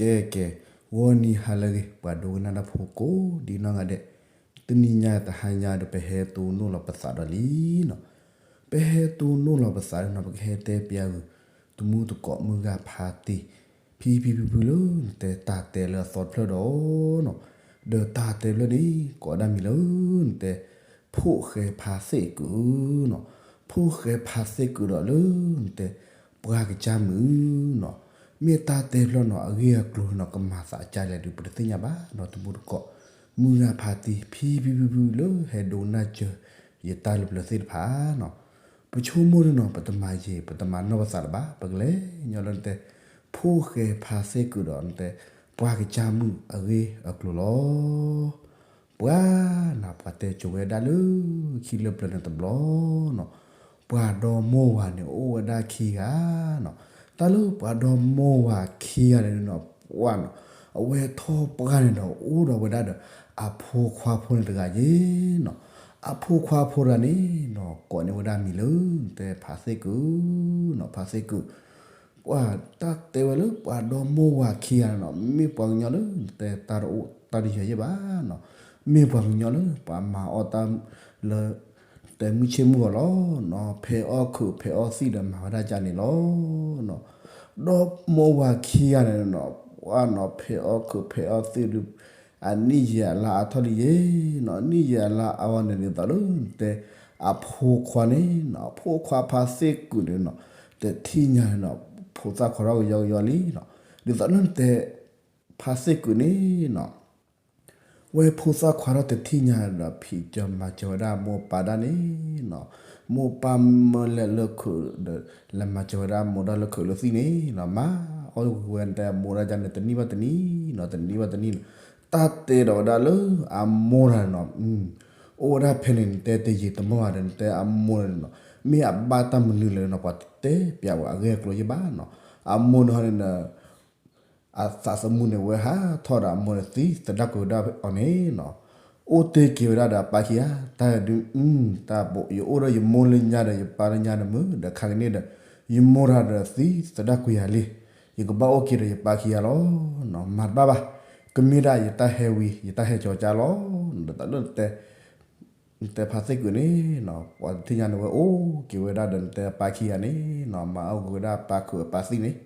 ကဲကဲ, ဂီၤနံၤဟါလၢအဂ့ၤ ပှၤဒိကနၣ်တၢ်ဖိကိးဒံနီၢ်ဂၤဒဲး, တနံၤညါတဟါညါဒီး ပဟဲတိၢ်နီၣ်လီၤပသးဒီးလံနီၤ. ပဟဲတိၢ်နီၣ်လီၤပသးဒီးနီၤ ပကဟဲတဲပျးဂုာ် တမူတကိးမုၢ်ဂၤဖါတံၢ် ဖံဖံဖုဖုလၢနတဲတၢ်တဲလၢအသီတဖျၢၣ်ဒီးနီၤ, ဒီးတၢ်တဲဖျၢၣ်န့ၣ် ကိးဒၣ်မံၤလၢနတဲ ဖိၣ်ဃဲဖါသ့ၣ်ကုာ်နီၤ, ဖိၣ်ဃဲဖါသ့ၣ်ကုာ်ဒီးလၢနတဲ ပှၤကစၢ်မုၣ်နီၤ, မ့ၢ်တၢ်တဲဖျၢၣ်နီၤ အဂ့ၢ်အကျိၤနီၤ ကမၤသးကၢ်လဲၣ်ဒုး ပတသ့ၣ်ညါဘၣ်နီၤ တမူတကိး မုၢ်ဂၤဖါတံၢ် ဖံဖံဖုဖုလၢဟဲဒိကနၣ်စၢၤ ယတၢ်လၢပျၢၤသ့ၣ်တဖၣ်နီၤ, ပဆိကမိၣ်ဒုနီၤ ပတမၤယံာ် ပတမၤနီၢ်ပသးလၢၤဘၣ် ပကလဲၤညီလၢနတဲ ဖိၣ်ဃဲဖါသ့ၣ်ကုာ်ဒီးနတဲ ပှၤကစၢ်မုၣ်အဂ့ၢ်အကျိၤလီၤ. ပှၤနီၤ ပှၤတဲကိၤဝဲဒၣ်လၢခံလၢပျၢၤန့ၣ်တဘျီနီၤ, ပှၤဒီမိၢ်ဝၤန့ၣ် အိၣ်ဝဲဒၣ်ခံဂၤနီၤ, တၢ်လၢပှၤဒီမိၢ်ဝၤခံဂၤန့ၣ်နီၤ ပှၤနီၤ အဝဲထီၣ်ပှၢ်န့ၣ်ဒီး အိၣ်ဒီးဝဲဒၣ်ဒီး အဖိခွါဖိန့ၣ်တဂၤယ့ၤနီၤ, အဖိခွါဖိတဂၤန့ၣ်နီၤ ကိးန့ၢ်ဝဲဒၣ်မံၤလၢ နတဲဖါသ့ၣ်ကုာ်နီၤ ဖါသ့ၣ်ကုာ် ပှၤတၢ်တဲဝဲလၢပှၤဒီမိၢ်ဝၤခံဂၤန့ၣ်နီၤ မ့ၢ်ပှၤကညီလၢနတဲတၢ်တအိၣ်တၢ်တယၢၤယဲၢ်ဘၣ်နီၤ, မ့ၢ်ပှၤကညီလၢပှၤမၤအီၣ်တၢ်လၢ တဲမုၢ်ဆ့ၣ်မုၢ်ဂီၤလီၤနီၤ, ဖဲအီၣ်ခုးဖဲအီၣ်သံၣ်ဒီးမၤဝဲဒၣ်ကန့ၣ်လီၤနီၤ, ဒီမိၢ်ဝၤခံဂၤန့ၣ်နီၤ ပှၤနီၤ ဖဲအီၣ်ခုးဖဲအီၣ်သံၣ်ဒုး အနံၣ်ယံာ်အလါအါထီၣ်လံယ့ၤနီၤ, အနံၣ်ယံာ်အလါအါဝဲန့ၣ် ဒ်သိးလၢနတဲ အဖိခွါန့ၣ်နီၤ အဖိခွါဖါသ့ၣ်ကုာ်န့ၣ်နီၤ တထံၣ်ညါန့ၣ်နီၤ ဖိသၣ်ခွါထီၣ်ကယီကယီလံနီၤ, ဒ်သိးလၢနတဲ ဖါသ့ၣ်ကုာ်န့ၣ်နီၤ ဝဲဖိသၣ်ခွါထီၣ်တထံၣ်ညါဒီး ဖံးစၢၤမၤစၢၤဝဲဒၣ်မိၢ်ပၢ်ဒၣ်န့ၣ်နီၤ, မိၢ်ပၢ်မၢလဲၤလၢခုးဒီး လဲၤမၤစၢၤဝဲဒၣ်မိၢ်ဒၣ်လၢခုးလၢသံၣ်န့ၣ်နီၤ, မၤအီၣ်ဝဲတဲအမိၢ်ဒၣ်န့ၣ် တနံၣ်ဘၣ်တနံၣ်နီၤ တနံၣ်ဘၣ်တနံၣ်နီၤ, တၢ်တဲဒီးဝဲဒၣ်လၢအမိၢ်တဂၤန့ၣ်နီၤ အိၣ်ဝဲဒၣ်ဖဲန့ၣ် နတဲတယံာ်တမီၢ်ဘၣ်ဒီး နတဲအမိၢ်န့ၣ်နီၤ မ့ၢ်အဘၣ်တၢ်မနုၤလဲၣ်နီၤ ပှၤတတဲပျးဝဲအဂ့ၢ်အကျိၤယဲၢ်ဘၣ်နီၤ, အမိၢ်န့ၣ်ဟီန့ၣ် အသးသမူန့ၣ် ဝဲဟးထီၣ်ဒီးအမိၢ်န့ၣ်သံသဒၣ်ကွံာ်ဝဲဒၣ်အီၤန့ၣ်နီၤ, အိၣ်တ့ၢ်က့ၤဝဲဒၣ်ဒီးအပၢ်ခံဂၤ, တၢ်ဒုး တၢ်ဘိး ယအိၣ်ဒီးယမိၢ်လၢညါဒီးယပၢ်လၢညါဒီးမုၢ်ဒီးခါကန့ၣ်ဒီး ယမိၢ်တဂၤဒီးသံသဒၣ်ကွံာ်ယၤလံ, ယကဘၣ်အိၣ်က့ၤဒီးယပၢ်ခံဂၤလီၤ, မၤတဘၣ်ဘၣ်, ကမ့ၢ်ဒၣ်ယတၢ်ဟဲဝံၤ ယတၢ်ဟဲကၠီၤကၢ်လီၤ, ဒ်သိးလၢနတဲ နတဲဖါသ့ၣ်ကုာ်န့ၣ်နီၤ ပှၤတထံၣ်ညါန့ၣ် ဝဲအိၣ်က့ၤဝဲဒၣ်ဒီးနတဲအပၢ်ခံဂၤန့ၣ်နီၤ မၤအီၣ်ကွံာ်ဝဲဒၣ်အပၢ်ခုးအပၢ်သံၣ်န့ၣ်,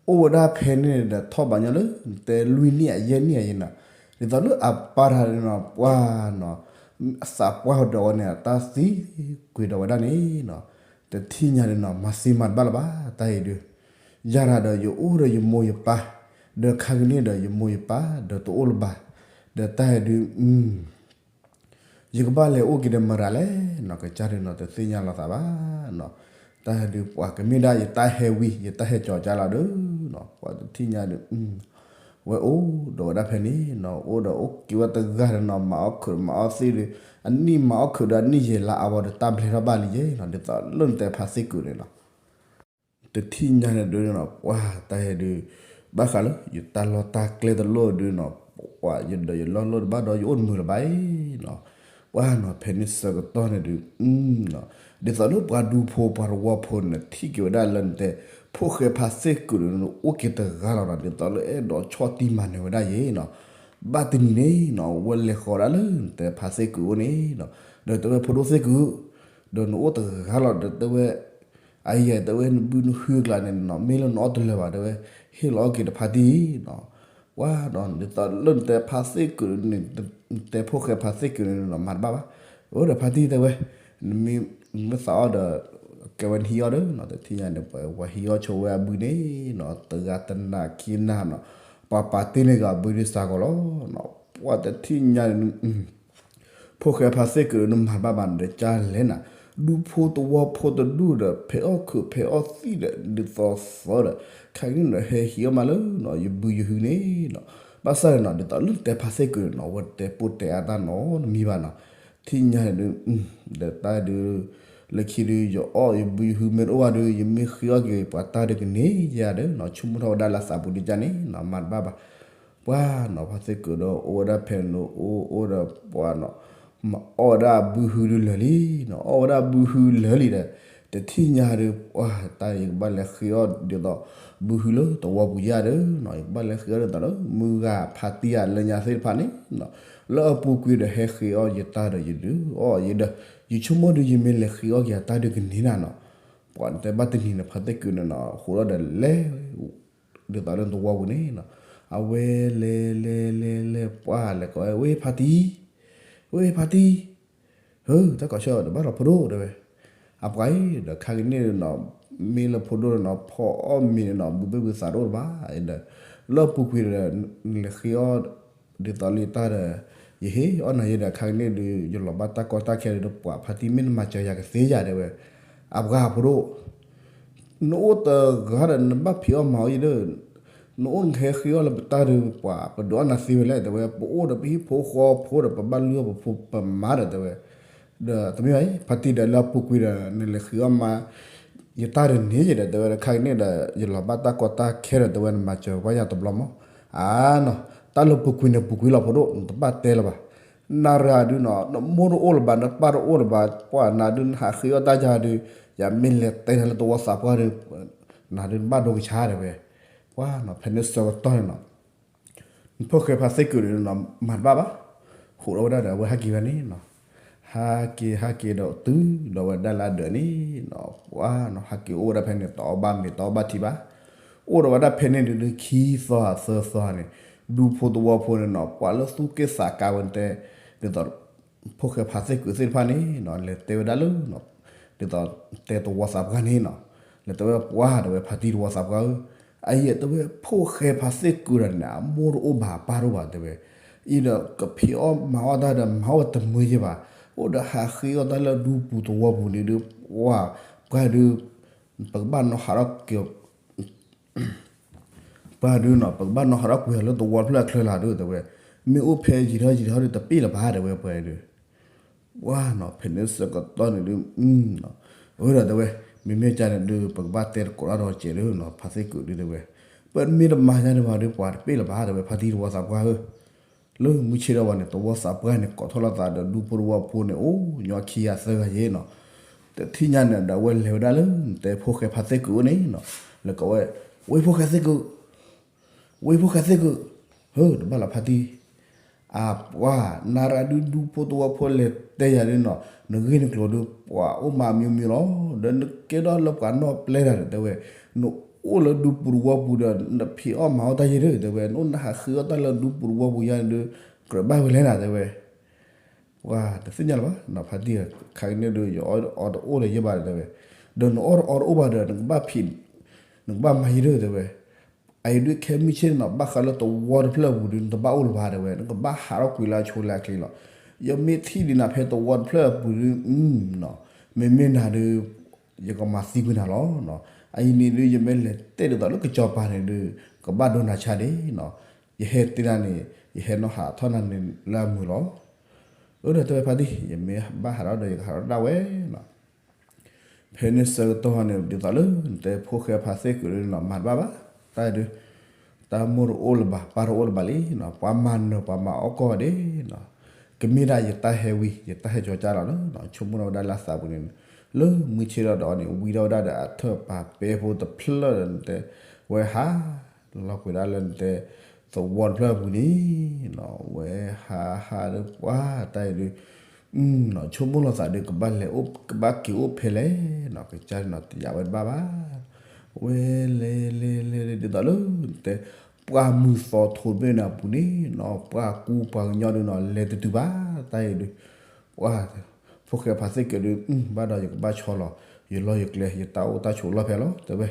အိၣ်ဝဲဒၣ်ဖဲန့ၣ်ဒီးထီၣ်ဘးညီလၢ နတဲလွံၢ်နံၣ်အယဲၢ်နံၣ်အယဲၢ်နီၤ, ဒ်သိးလၢအပၢ်တဂၤန့ၣ်နီၤ ပှၤနီၤ အသးပှၢ်ဒီးဝဲန့ၣ် တၢ်သံကွံာ်ဒီးဝဲဒၣ်န့ၣ်နီၤ, တထံၣ်ညါန့ၣ်နီၤ မၤသံမၤတဘၣ်လၢၤဘၣ် တၢ်အံၤဒုး, ယၤတဂၤဒီးယအိၣ်ဒီးယမိၢ်ယပၢ်, ဒီးခါကန့ၣ်ဒီးယမိၢ်ယပၢ်ဒီးတအိၣ်လၢၤဘၣ်, ဒီးတၢ်အံၤဒုး ယကဘၣ်လဲၤအိၣ်က့ၤဒီးမတၤလဲၣ်နီၤ ကစၢ်ဒုးနီၤ တသ့ၣ်ညါလီၤသးဘၣ်နီၤ, တၢ်ဟဲဒုးပှၤကမ့ၢ်ဒၣ်ယတၢ်ဟဲဝံၤ ယတၢ်ဟဲကၠီၤကၢ်လီၤဒုးနီၤ ပှၤတထံၣ်ညါဒုး ဝဲအိၣ်ဒီးဝဲဒၣ်ဖဲန့ၣ်နီၤ အိၣ်ဒီးအိၣ်က့ၤဝဲတဂၤဒီးနီၤ မၤအီၣ်ခုးမၤအီၣ်သံၣ်ဒုး အနံၣ်မၤအီၣ်ခုးဒီးအနံၣ်ယဲၢ်လါအါဝဲဒီးတၢ်ဘျဲထီၣ်ဘၣ်လံယဲၢ်နီၤ ဒ်သိးလၢနတဲဖါသ့ၣ်ကုာ်န့ၣ်နီၤ တထံၣ်ညါန့ၣ်ဒုးနီၤ ပှၤတၢ်ဟဲဒုး ဘၣ်ဃးလၢယတၢ်လီၢ်တၢ်ကျဲတလိၣ်ဒုးနီၤ ပှၤယဒီးယလီၢ်လိၣ်တဘၣ်ဒီးယအိၣ်တမုာ်လၢၤဘၣ်အံၤနီၤ ပှၤနီၤ ဖဲန့ၣ်ဆၢကတီၢ်န့ၣ်ဒုး ဒ်သိးလၢပှၤဒူဖိပှၤတဝီဖိန့ၣ် ထံၣ်က့ၤဝဲဒၣ်လၢနတဲ ဖိၣ်ဃဲဖါသ့ၣ်ကုာ်န့ၣ် အိၣ်က့ၤတဂၤလီၤနီၤ ဒ်သိးလၢအဲၣ်ဒိးဆီၣ်တံၢ်မၤနၢၤဝဲဒၣ်ယဲနီၤ ဘၣ်တနံၤန့ၣ်နီၤ ဝဲလဲၤဃီၤဒၣ်လၢနတဲဖါသ့ၣ်ကုာ်အိၣ်န့ၣ်နီၤ ဒီးတဲဝဲဖိဒိၣ်သ့ၣ်ကုာ် ဒီးနအိၣ်တဂၤလီၤ ဒီးတဲဝဲ အယဲၢ်တဲဝဲနဘုနဟုအကျါန့ၣ်နီၤ မ့ၢ်လၢနအီၣ်တလၢာ်ဘၣ် တဲဝဲ ဟ့ၣ်လီၤအီၣ်က့ၤဒီးဖါတံၢ်နီၤ ပှၤနီၤ ဒ်သိးလၢနတဲဖါသ့ၣ်ကုာ်န့ၣ် နတဲဖိၣ်ဃဲဖါသ့ၣ်ကုာ်န့ၣ်နီၤ မၤတဘၣ်ဘၣ် အိၣ်ဒီးဖါတံၢ်တဲဝဲ နမ့ၢ်သးအီၣ်ဒီး ကဲဝဲနဟံးအီၣ်ဒီးနီၤ တထံၣ်ညါန့ၣ် ပှၤဟံးအီၣ်ဆိဝဲအဘုန့ၣ်နီၤ တဂၤတနၤခံနၤနီၤ ပှၤပာ်တ့ၢ်န့ၢ်က့ၤအဘုဒ်စးကီးလီၤ ပှၤတထံၣ်ညါန့ၣ် ဖိၣ်ဃဲဖါသ့ၣ်ကုာ်န့ၣ် မၤတဘၣ်ဘၣ်န့ၣ်ဒီးကၢ်လဲၣ်နၤ ဒူဖိတဝီဖိတဒူၣ်ဒီး ဖဲးအီၣ်ခုးဖဲးအီၣ်သံၣ်ဒီး ဒ်သိးသိးဒီး ခါက့ၤန့ၣ်ဒီး ဟဲဟံးအီၣ်မးလၢ ယဘုယဟုန့ၣ်နီၤ ဘၣ်ဆၣ်န့ၣ်နီၤ ဒ်သိးလၢနတဲဖါသ့ၣ်ကုာ်န့ၣ်နီၤ အဝဲတဲပိာ်တဲာ်အါတၢ်နီတမံၤဘၣ်နီၤ ထံၣ်ညါဒုး ဒီးတၢ်ဒုး လၢခံဒုး ယအီၣ်ယဘုယဟုမ့ၢ်တအိၣ်ဘၣ်ဒီး ယမ့ၢ်ဃ့အီၣ်က့ၤပှၤတၢ်ဒုးကန့ၢ်ယၤဒီးနီၤ ဆိကမိၣ်ထီၣ်ဝဲဒၣ်လၢသးပူၤဒ်ကၢ်န့ၣ်နီၤ မၤတဘၣ်ဘၣ် ပှၤနီၤ ဖါသ့ၣ်ကုာ်ဒီး အိၣ်ဝဲဒၣ်ဖဲန့ၣ် အိၣ်အိၣ်ဒီးပှၤနီၤ မၤအီၣ်ဝဲဒၣ်ဘုဟုဒုးလၢာ်လံနီၤ အီၣ်ဝဲဒၣ်ဘုဟုလၢာ်လံဒီး တထံၣ်ညါဒီး ပှၢ်တၢ် ယကဘၣ်လဲၤဃ့အီၣ်ဒ်သိး ဘုဟုလၢသဝီပူၤယၤဒီးနီၤ, ယကဘၣ်လဲၤဃ့အီၣ်ဒ်သိးလၢ မုၢ်ဂၤဖါတံၢ်ယၤလၢညါသ့ၣ်တဖၣ်န့ၣ်နီၤ, လၢအပူၤကွံာ်ဒီးဟဲဃ့အီၣ်ယတၢ်ဒီးယဒုးအီၣ်ယဲဒီး ယဆိကမိၣ်ဒီး ယမ့ၢ်လဲၤဃ့အီၣ်က့ၤယတၢ်ဒုးကန့ၢ်နၤနီၤ, ပှၤတဲဘၣ်တနံၤန့ၣ် ဖါသ့ၣ်ကုာ်န့ၣ်နီၤ ဃိးဒီၣ်ဒီးလဲၤ ဒ်သိးလၢသဝီပူၤန့ၣ်နီၤ, အဝဲလဲၤလဲၤလဲၤလဲၤ ပှၢ်လဲၤကိးဝဲ ဝ့ၢ်ဖါတံၢ်, ဝ့ၢ်ဖါတံၢ်, ဟၢ တၢ်ကိးဆၢဒီး ဘၣ်လီၤဖိဒိၣ်တဲဝဲ, အပှၤအံၤဒီး ခါကန့ၣ်ဒီးနီၤ မ့ၢ်လၢဖိဒိၣ်ဒီးနီၤ ဖီအီၣ်မ့ၤန့ၣ်နီၤ ဘုဘ့ၣ်ဘုသးတအိၣ်လၢၤဘၣ်ဒီး လၢအပူၤကွံာ်ဒီး နလဲၤဃ့အီၣ် ဒ်သိးလၢယတၢ်ဒီး ယဟ့ၣ်အီၣ်နၤယဲဒီး ခါကန့ၣ်ဒီး ယလီၤဘၣ်တၢ်ကီတၢ်ခဲဒီး ပှၤဖါတံၢ်မ့ၢ်နမၤစၢၤယၤကသ့ယၤတဲဝဲ, အပှၤဖိဒိၣ် နအိၣ်တဂၤဒီး နဘၣ်ဖံးအီၣ်မၤအီၣ်ယဲဒီး နအိၣ်နဟဲဃ့အီၣ်လၢပတၢ်ဒီး ပှၤပဒုးအီၣ်နၤသ့ဝဲလဲၣ်တဲဝဲ, ပအိၣ်ဒီးပဟံၣ်ဖိဃီဖိဒီး ပဘၣ်လုၢ်အီၣ်ပဖိပမါဒီးတဲဝဲ, ဒီးတမ့ၢ်ဘၣ်အံၤ ဖါတံၢ်ဒီး လၢအပူၤကွံာ်ဒီး နလဲၤဃ့အီၣ်မၤ ယတၢ်ဒီးန့ၣ်ယဲဒီးတဲဝဲ, ခါကန့ၣ်ဒီး ယလီၤဘၣ်တၢ်ကီတၢ်ခဲဒီးတဲဝဲ နမၤစၢၤကွၢ်ယၤတဘျီမး, အါနီၤ တၢ်လၢပူၤကွံာ်န့ၣ် ပူၤကွံာ်လီၤဖိဒိၣ် နတဘၣ်တဲလၢၤဘၣ်, နၤရၤဒုနီၤ နမိၢ်တအိၣ်လၢၤဘၣ် နပၢ်တအိၣ်လၢၤဘၣ် ပှၤနၤဒု နဟးဃ့အီၣ်တၢ်ယၤဒု ယမ့ၢ်လဲၤတဲနၤလၢသဝီသးပှၢ်ဒီး နၤဒုနဘၣ်ဒိကဆါတဲဝဲ, ပှၤနီၤ ဖဲန့ၣ်ဆၢကတီၢ်န့ၣ်နီၤ ဖိၣ်ဃဲဖါသ့ၣ်ကုာ်ဒီးနီၤ မၤတဘၣ်ဘၣ်, ဃိးဒီးဝဲဒၣ်ဒီး အဝဲဟဲက့ၤဝဲန့ၣ်နီၤ, ဟဲက့ၤဟဲက့ၤဒီးတုၤဒီးဝဲဒၣ်လၢအဒၢးန့ၣ်, ပှၤနီၤ ဟဲက့ၤအိၣ်ဝဲဒၣ်ဖဲန့ၣ် တအီၣ်ဘၣ်မ့ၤတအီၣ်ဘၣ်ထံဘၣ်, အိၣ်ဒီးဝဲဒၣ်ဖဲန့ၣ်ဒုး ခံသီသၢသီန့ၣ်, ဒူဖိသဝီဖိန့ၣ်နီၤ ပှၤလၢသူၣ်က့ၣ်သးကါဝဲတဲ, ဒ်သိး ဖိၣ်ဃဲဖါသ့ၣ်ကုာ်သ့ၣ်တဖၣ်န့ၣ်နီၤ လဲၤတဲဝဲဒၣ်လၢ ဒ်သိးတဲသဝီသးပှၢ်န့ၣ်နီၤ, လဲၤတဲဝဲပှၤတဲဝဲ ဖါတံၢ်သဝီသးပှၢ်ဧၢ, အအံၤတဲဝဲ ဖိၣ်ဃဲဖါသ့ၣ်ကုာ်ဒီးန့ၣ် အမိၢ်တအိၣ်ဘၣ်အပၢ်တအိၣ်ဘၣ်တဲဝဲ, အံၤဒီးကဖံးအီၣ်မၤအီၣ်တၢ်ဒီး မၤအီၣ်ဝဲတမုာ်ယဲၢ်ဘၣ်, အိၣ်ဒီးဟးဃ့အီၣ်တၢ်လၢဒူပူၤသဝီပူၤန့ၣ်ဒုး ပှၤ ပှၤဒုး ပကဘၣ်နီၤဟးထီၣ်က့ၤ ပှၤဒုနီၤ ပကဘၣ်နီၤဟးထီၣ်ကွံာ်အီၤလၢသဝီတဖျၢၣ်အချၢလီၤဒုးတဲဝဲ, မ့ၢ်အိၣ်ဖဲယံာ်ထီၣ်ယံာ်ထီၣ်ဒုးတပ့ၢ်လၢၤဘၣ်တဲဝဲပှၤဒုး, ပှၤနီၤ ဖဲန့ၣ်ဆၢကတီၢ်န့ၣ်ဒုး အၢဒီးတဲဝဲ, မ့မ့ၢ်ကန့ၣ်ဒုး ပကဘၣ်တဲတကိးတၢ်ဒီးစဲးဒုနီၤ ဖါသ့ၣ်ကုာ်ဒုးတဲဝဲ, ပမ့ၢ်တမၤညါန့ၣ်ဘၣ်ဒုး ပှၤတပ့ၢ်လၢၤဘၣ်တဲဝဲ ဖါတံၢ်သဝီသးပှၢ်ဧၢ လၢမုၢ်ဆ့ၣ်ထီၣ်ဝဲန့ၣ် သဝီသးပှၢ်န့ၣ် ကိးထီၣ်လိာ်သးဒီးဒူဖိသဝီဖိန့ၣ် အိၣ်ညီခံဂၤသၢဂၤယဲနီၤ, တထံၣ်ညါန့ၣ်ဒီး အဝဲလဲၤဝဲဒၣ်လၢ နတဲဖိၣ်ဃဲဖါသ့ၣ်ကုာ်အိၣ်န့ၣ်နီၤ, လဲၤကိးဝဲ, ဝ့ၢ်ဖိၣ်ဃဲသ့ၣ်ကုာ်, ဝ့ၢ်ဖိၣ်ဃဲသ့ၣ်ကုာ်, ဟၢ တဘၣ်လီၤဖါတံၢ်, အပှၤ နၤရၤဒုးဒူဖိသဝီဖိလဲၤတဲယၤဒုနီၤ, နဂ့ၢ်နကျိၤဒုး ပှၤအိၣ်မးမံၤမံၤလီၤ, ဒီးနကဲထီၣ်လၢပှၤနီၣ်ပျဲတၢ်ဒီးတဲဝဲ, နအိၣ်လၢဒူပူၤသဝီပူၤဒီး နဖံးအီၣ်မၤအီၣ်တၢ်ယဲၢ်ဒုးတဲဝဲ, နအိၣ်နဟးဃ့အီၣ်တၢ်လၢဒူပူၤသဝီပူၤယါန့ၣ်ဒုး ကြၢးဘၣ်ဝဲလဲၣ်နၤတဲဝဲ ပှၤတသ့ၣ်ညါလၢၤဘၣ်နီၤ ဖါတံၢ်ဧၢ, ခါကန့ၣ်ဒုး ယအီၣ်တအီတအိၣ်လၢၤယဲၢ်ဘၣ်ဒီးတဲဝဲ, ဒီးနအီၣ်တအီတအိၣ်ဘၣ်ဒီး နကဘၣ်ဖံး, နကဘၣ်မၤယဲၢ်ဒုးတဲဝဲ, အအံၤဒုးခဲမုၢ်ဆ့ၣ်နီၤ ဘၣ်ဃးလၢသဝီတဖျၢၣ်အပူၤဒုး နတဘၣ်အိၣ်လၢၤဘၣ်တဲဝဲ, နကဘၣ်ဟးထီၣ်ကွံာ်လၢအဆိလၢအချ့လီၤ, ယမ့ၢ်ထံၣ်ဒံးနၤဖဲသဝီတဖျၢၣ်အပူၤဒုး မ့မ့ၢ်နၤဒုး ယကမၤသံကွံာ်နၤလီၤ, အအံၤန့ၣ်ဒုး ယမ့ၢ်လဲၤတဲဒ်သိးလၢကစီၤပၤန့ၣ်ဒုး ကဘၣ်ဒိနၤဆါဒ့နီၤ, ယဟဲတဲနၤန့ၣ် ယဟဲနီၣ်ဟးထီၣ်နၤန့ၣ်လၢအမုာ်လီၤ, အၢဒီးတဲဝဲဖါတံၢ် ယမ့ၢ်ဘၣ်ဟးထီၣ်ဒီး ယကဟးထီၣ်ဒၣ်ဝဲနီၤ ဖဲန့ၣ်ဆၢကတီၢ်န့ၣ် ဒ်သိးလၢနတဲဖိၣ်ဃဲဖါသ့ၣ်ကုာ်ဒုးနီၤ မၤတဘၣ်ဘၣ်, တၢ်ဒုး တၢ်မိၢ်တအိၣ်လၢၤဘၣ် ပၢ်တအိၣ်လၢၤဘၣ်လံနီၤ, ပှၤမၤနၢၤပှၤမၤအီၣ်ကီၢ်ဒ့နီၤ, ကမ့ၢ်ဒၣ်ယတၢ်ဟဲဝံ ယတၢ်ဟဲကၠီၤကၢ်လီၤလၢ ဆိကမိၣ်ထီၣ်ဝဲဒၣ်လၢအသးပူၤန့ၣ်, လၢမုၢ်ဆ့ၣ်ထီၣ်ဒီးန့ၣ် ဝံထီၣ်ဝဲဒၣ်ဒီးအထၢၣ်ပာ်ပဲဖိတဖျၢၣ်ဒီးနတဲ, ဝဲဟး လီၤကွံာ်ဒၣ်လၢနတဲ သဝီတဖျၢၣ်အပူၤန့ၣ်နီၤ, ဝဲဟးဟးဒီးပှၤတၢ်အံၤဒုး ဆိကမိၣ်လီၤသးဒီး ကဘၣ်လဲၤအိၣ် ကဘၣ်က့ၤအိၣ်ဖဲလဲၣ်နီၤ, ကစၢ်န့ၣ်နီၤ တယာ်ဝဲတဘၣ်ဘၣ်, ဝဲလဲၤလဲၤလဲၤလဲၤဒ်သိးလၢနတဲ ပှၢ်မုၢ်သီထိးတဘ့ၣ်န့ၣ်အပူၤန့ၣ်နီၤ, ပှၢ်ကူပှၤကညီဒုးနီၤ လဲၤတတုၤဘၣ် တၢ်အံၤဒုး ပှၤ ဖိၣ်ဃဲဖါသ့ၣ်ကုာ်ဒုး ဘၣ်ဒီးယကဘၣ်ဆီလီၤ ယလီၢ်ယကျဲ ယတၢ်အိၣ်တၢ်ဆိးလီၢ်ဖဲလီၤ တဲဝဲ,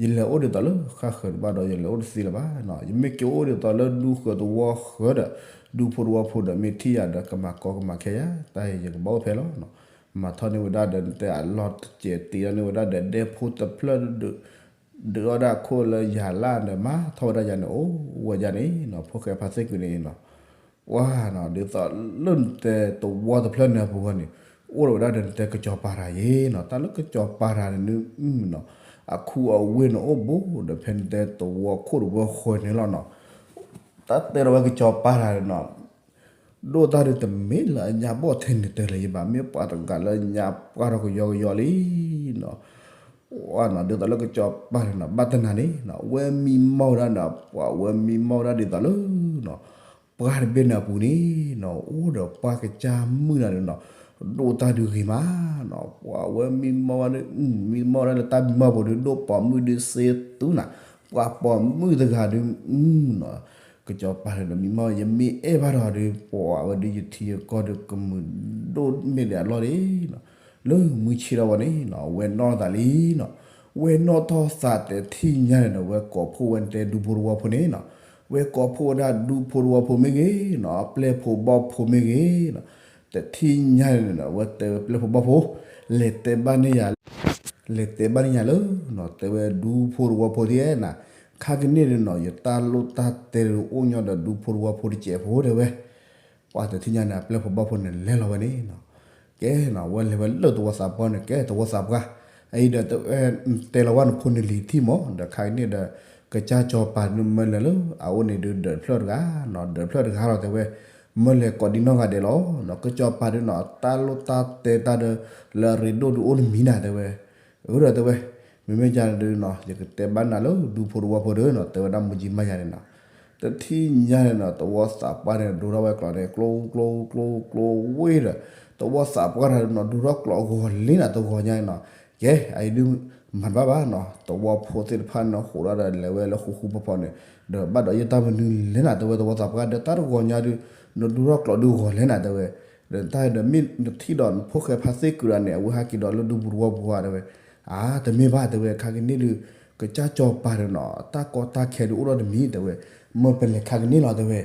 ယလဲၤအိၣ်ဒ်သိးလၢဃၣ်ဃၢၤတဘၣ်ဒီး ယလဲၤအိၣ်တသ့လၢၤဘၣ်နီၤ, ယမ့ၢ်က့ၤအိၣ်ဒ်သိးလၢဒူဃၢၤသဝီဃၢၤဒီး ဒူဖိသဝီဖိဒီး မ့ၢ်ထံၣ်ယၤဒီး ကမၤကီကမၤခဲယၤ တၢ်အံၤယကဘၣ်အိၣ်ဖဲလီၤနီၤ, မၤထီၣ်န့ၢ်ဝဲဒၣ်ဒီးနတဲအလီၢ်တစဲးတ့ၢ်ထီၣ်န့ၢ်ဝဲဒၣ်ဒီး ဒဲဖိတဖျၢၣ် ဒုးထီၣ်ဝဲဒၣ်အခိၣ်လၢယၤလၢ်ဒီး မၤထီၣ်ဝဲဒၣ်ယၤန့ၣ် အိၣ်ဝဲဒၣ်န့ၣ်နီၤ, ဖိၣ်ဃဲဖါသ့ၣ်ကုာ်န့ၣ်နီၤ ပှၤနီၤ ဒ်သိးလၢနတဲသဝီတဖျၢၣ်န့ၣ်အပူၤန့ၣ် အိၣ်ဒီးဝဲဒၣ်ဒီးနတဲကစီၤပၤတၢ်ယဲနီၤ, တၢ်လၢကစီၤပၤတၢ်န့ၣ်နီၤ အခူအဝ့ၢ်န့ၣ်အိၣ်ဘူးဒီး ဖဲနတဲသဝီခိၣ်တဝီဃၢၤန့ၣ်လီၤနီၤ, တၢ်တဲဒီးဝဲကစီၤပၤတၢ်န့ၣ်နီၤ ဒိၣ်တၢ်ဒုးတမ့ၢ်လၢအညါဘီၣ်ထဲန့ၣ်တလၢၤယဘၣ်, မ့ၢ်ပှၤတဂၤလၢညါပှၢ်ထီၣ်ကယီကယီလံနီၤ. ဝဲနီၤ ဒ်သိးလၢကစီၤပၤန့ၣ်နီၤ ဘၣ်တနၤန့ၣ်နီၤ ဝဲမံမီၢ်ဝဲဒၣ်နီၤ, ပှၤဝဲမံမီၢ်ဝဲဒၣ်ဒ်သိးလၢနီၤ ပှၢ်တဘ့ၣ်န့ၣ်အပူၤန့ၣ်နီၤ အိၣ်ဒီးပှၢ်ကစၢ်မုၣ်နၤန့ၣ်နီၤ ဒိၣ်တၢ်ဒုးဂ့ၤမးနီၤ, ပှၤဝဲမံမီၢ်ဝဲဒၣ် မံမီၢ်ဝဲဒၣ်လၢတၢ်မံမီၢ်ပူၤဒုး ဒိၣ်ပိာ်မုၣ်ဒုးစ့သူနၤ, ပှၤပိာ်မုၣ်တဂၤဒုးနီၤ ကစီၤပၤန့ၣ်ဒီးမံမီၢ် ယမ့ၢ်အဲၣ်ဘၣ်ဒီးဒုး ပှၤဝဲဒုးယထံယကီၢ်ဒုးကမုာ်ဒိၣ်မ့ၢ်ဒံးအလီၢ်န့ၣ်နီၤ, လၢမုၢ်ဆ့ၣ်ထီၣ်ဝဲန့ၣ်နီၤ ဝဲနီၣ်ထီၣ်သးလံနီၤ, ဝဲနီၣ်ထီၣ်သးတထံၣ်ညါန့ၣ်ဒီး ဝဲကိးဖှိၣ်ဝဲတဲဒူဖိတဝီဖိန့ၣ်နီၤ, ဝဲကိးဖှိၣ်ဝဲဒၣ်ဒူဖိတဝီဖိမ့ၢ်ဂ့ၤနီၤ ပျဲၢ်ဖိဘီၣ်ဖိမ့ၢ်ဂ့ၤနီၤ, တထံၣ်ညါန့ၣ်နီၤ ဝဲတဲဝဲပျဲၢ်ဖိဘီၣ်ဖိ လဲၤတဲဘၣ်န့ၢ်ယၤ လဲၤတဲဘၣ်န့ၢ်ယၤလၢနီၤ တဲဝဲဒူဖိတဝီဖိသ့ၣ်နၤ, ခါကန့ၣ်ဒုးနီၤ ယတၢ်လိၣ်တၢ်တဲဒုးအိၣ်ညီဒီးဒူဖိတဝီဖိတစဲးဖိတဲဝဲ, ပှၤတထံၣ်ညါန့ၣ် အပျဲၢ်ဖိဘီၣ်ဖိန့ၣ်လဲၤလီၤဝဲန့ၣ်နီၤ, ကဲနီၤ ဝဲလဲၤဝဲလၢသဝီသးပှၢ်န့ၣ် ကဲသဝီသးပှၢ်, အအံၤဒီးတဲလီၤဝဲနဖိနလံၤထံၣ်မး ဒီးခါကန့ၣ်ဒီး ကစၢ်စီၤပၤဒုးမၢလဲၤလၢအအိၣ်န့ၣ်ဒုး ဒၢးတဖျၢၣ်တဂၤနီၤ ဒၢးတဖျၢၣ်တဂၤလီၤတဲဝဲ, မၢလဲၤကိးဒံနီၢ်ဂၤဒဲးလီၤနီၤ, ကစီၤပၤဒုးနီၤ တၢ်လိၣ်တၢ်တဲတၢ်ဒီး လၢအရ့ဒိၣ်ဒုးအိၣ်တမံၤနၤတဲဝဲ, အၢဒီးတဲဝဲ, မ့မ့ၢ်ကန့ၣ်ဒုးနီၤ ယကတဲဘၣ်နၤလၢဒူဖိတဝီဖိဒုးနီၤ တဲဝဲဒၣ်မူကၠံမါယၤန့ၣ်နီၤ, တထံၣ်ညါန့ၣ်နီၤ သဝီသးပှၢ်န့ၣ် ဒိၣ်ထီၣ်ဝဲကျိးန့ၣ် ကျိကျိကျိကျိဝ့ၢ်ဒီး သဝီသးပှၢ်တၢ်ဒုးနီၤ ဒိၣ်ထီၣ်ကျိးဂီၤလံနၤ တဂီၤညါန့ၣ်နီၤ, ကဲ အအံၤဒုး မၤတဘၣ်ဘၣ်နီၤ သဝီဖိသ့ၣ်တဖၣ်န့ၣ် ဟူးထီၣ်ဒီးလဲၤဝဲလၢဃူဃူဖိးဖိးန့ၣ်, ဒီးဘၣ်ဒီးယတၢ်မနုၤလဲၣ်နၤတဲဝဲ သဝီသးပှၢ်ဒီးတၢ်တဂီၤညါဒုး နဒိၣ်ထီၣ်ကျိးဒုးဂီၤလဲၣ်နၤတဲဝဲ, ဒီးတၢ်ဒီးမ့ၢ်နထံၣ်ဒီးနဖိၣ်ဃဲဖါသ့ၣ်ကုာ်ဒီးန့ၣ် အဝဲဟဲက့ၤဒီးလၢဒူပူၤတဝီပူၤဧါတဲဝဲ, အါ တမ့ၢ်ဘၣ်တဲဝဲ ခါကန့ၣ်ဒုး ကစၢ်စီၤပၤဒီးနီၤ တၢ်ကီတၢ်ခဲဒုးအိၣ်ဒီးတမံၤတဲဝဲ, မၢပလဲၤခါကန့ၣ်လီၤတဲဝဲ,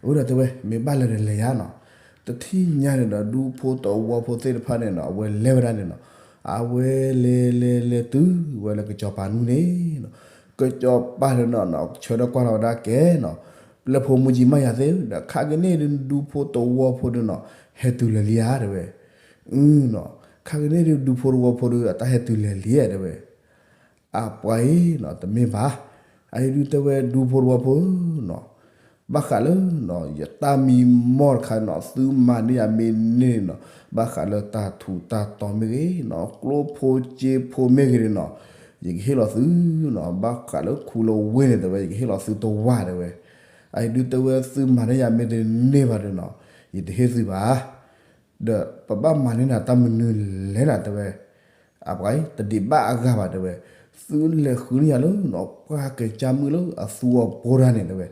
အဝဲဒီးတဲဝဲ မ့ၢ်ဘၣ်လဲၤဒီးလဲၤယါနီၤ, တထံၣ်ညါန့ၣ်ဒီး ဒူဖိသဝီဖိသ့ၣ်တဖၣ်န့ၣ်နီၤ အဝဲလဲၤဝဲဒၣ်န့ၣ်နီၤ, အဝဲလဲၤလဲၤလဲၤတုၤဝဲလၢကစီၤပၤနူၢ်န့ၣ်နီၤ, ကစီၤပၤဒီးနီၤ ဆၢထၢၣ်ကွၢ်လီၤဝဲဒၣ်ကဲနီၤ, ပျဲၢ်ဖိမူကၠံမါယၤသ့ၣ်ဒီး ခါကန့ၣ်ဒုး ဒူဖိသဝီဖိဒီးနီၤ ဟဲတုၤလၢာ်လံဧါတဲဝဲ, အၢနီၤ, ခါကန့ၣ်ဒုး ဒူဖိသဝီဖိဒီး အတၢ်ဟဲတုၤလၢာ်လံဧါတဲဝဲ အပှၤအံၤနီၤ တမ့ၢ်ဘၣ်, အအံၤဒုးတဲဝဲဒူဖိတဝီဖိနီၤ, ဘၣ်ဃးလၢနီၤ ယတၢ်မံမီၢ်တခါနီၤ သုမၤန့ၢ်ယၤမ့ၢ်န့ၢ်နီၤ, ဘၣ်ဃးလၢတၢ်ထူးတၢ်တီၤမ့ၢ်ဂ့ၤနီၤ ကျိဖိစ့ဖိမ့ၢ်ဂ့ၤန့ၣ်နီၤ, ယကဟ့ၣ်လီၤသုနီၤ, ဘၣ်ဃးလၢခူလၢဝ့ၢ်န့ၣ်တဲဝဲ ယကဟ့ၣ်လီၤသုတဝၢ်တဲဝဲ, အအံၤဒုးတဲဝဲသုမၤန့ၢ်ယၤမ့ၢ်တန့ၢ်ဘၣ်ဒီးနီၤ, ယတဟ့ၣ်သုဘၣ် ဒီးပဘၣ်မၤန့ၢ်နၤတၢ်မနုၤလဲၣ်နၤတဲဝဲ, အပှၤအံၤ တဒံးဘၣ်အဂၤဘၣ်တဲဝဲ, သုလဲၤဃုန့ၢ်ယၤလၢနီၤ ပှၢ်ကစၢ်မုၣ်လၢအသူအပှီၤတၢ်န့ၣ်တဲဝဲ,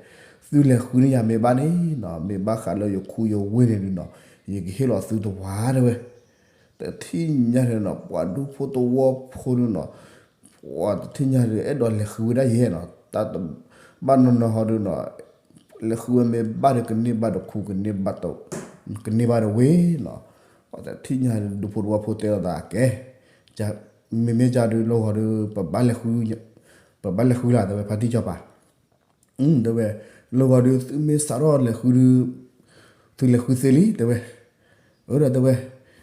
သုလဲၤဃုန့ၢ်ယၤမ့ၢ်ဘၣ်န့ၣ်နီၤ မ့ၢ်ဘၣ်ဃးလၢယခူယဝ့ၢ်န့ၣ်ဒုးနီၤ, ယကဟ့ၣ်လီၤသုတဝၢ်တဲဝဲ, တထံၣ်ညါန့ၣ်နီၤ ပှၤဒူဖိသဝီဖိန့ၣ်နီၤ, ပှၤတထံၣ်ညါဒုး အဲၣ်ဒိးလဲၤဃုဝဲဒၣ်ယဲနီၤ, တၢ်တဘၣ်နီၢ်နီၢ်ဟီဒုးနီၤ, လဲၤဃုဝဲမ့ၢ်ဘၣ်ဒီး ကန့ၢ်ဘၣ်ဒီးခူ ကန့ၢ်ဘၣ်ဒီးဝ့ၢ်နီၤ, ပှၤတထံၣ်ညါဒုး ဒူဖိသဝီဖိတဲလိာ်သးကဲ, မ့မ့ၢ်ကဒုး လီၢ်ဂီၤဒုး ပဘၣ်လဲၤဃု, ပဘၣ်လဲၤဃုလၢ်တဲဝဲ ဖါတံၢ်စီၤပၤ တဲဝဲ, လီၢ်ဂီၤဒုး သုမ့ၢ်စးထီၣ်လဲၤဃုဒုး, သုလဲၤဃုသ့လံတဲဝဲ, အၢဒီးတဲဝဲ,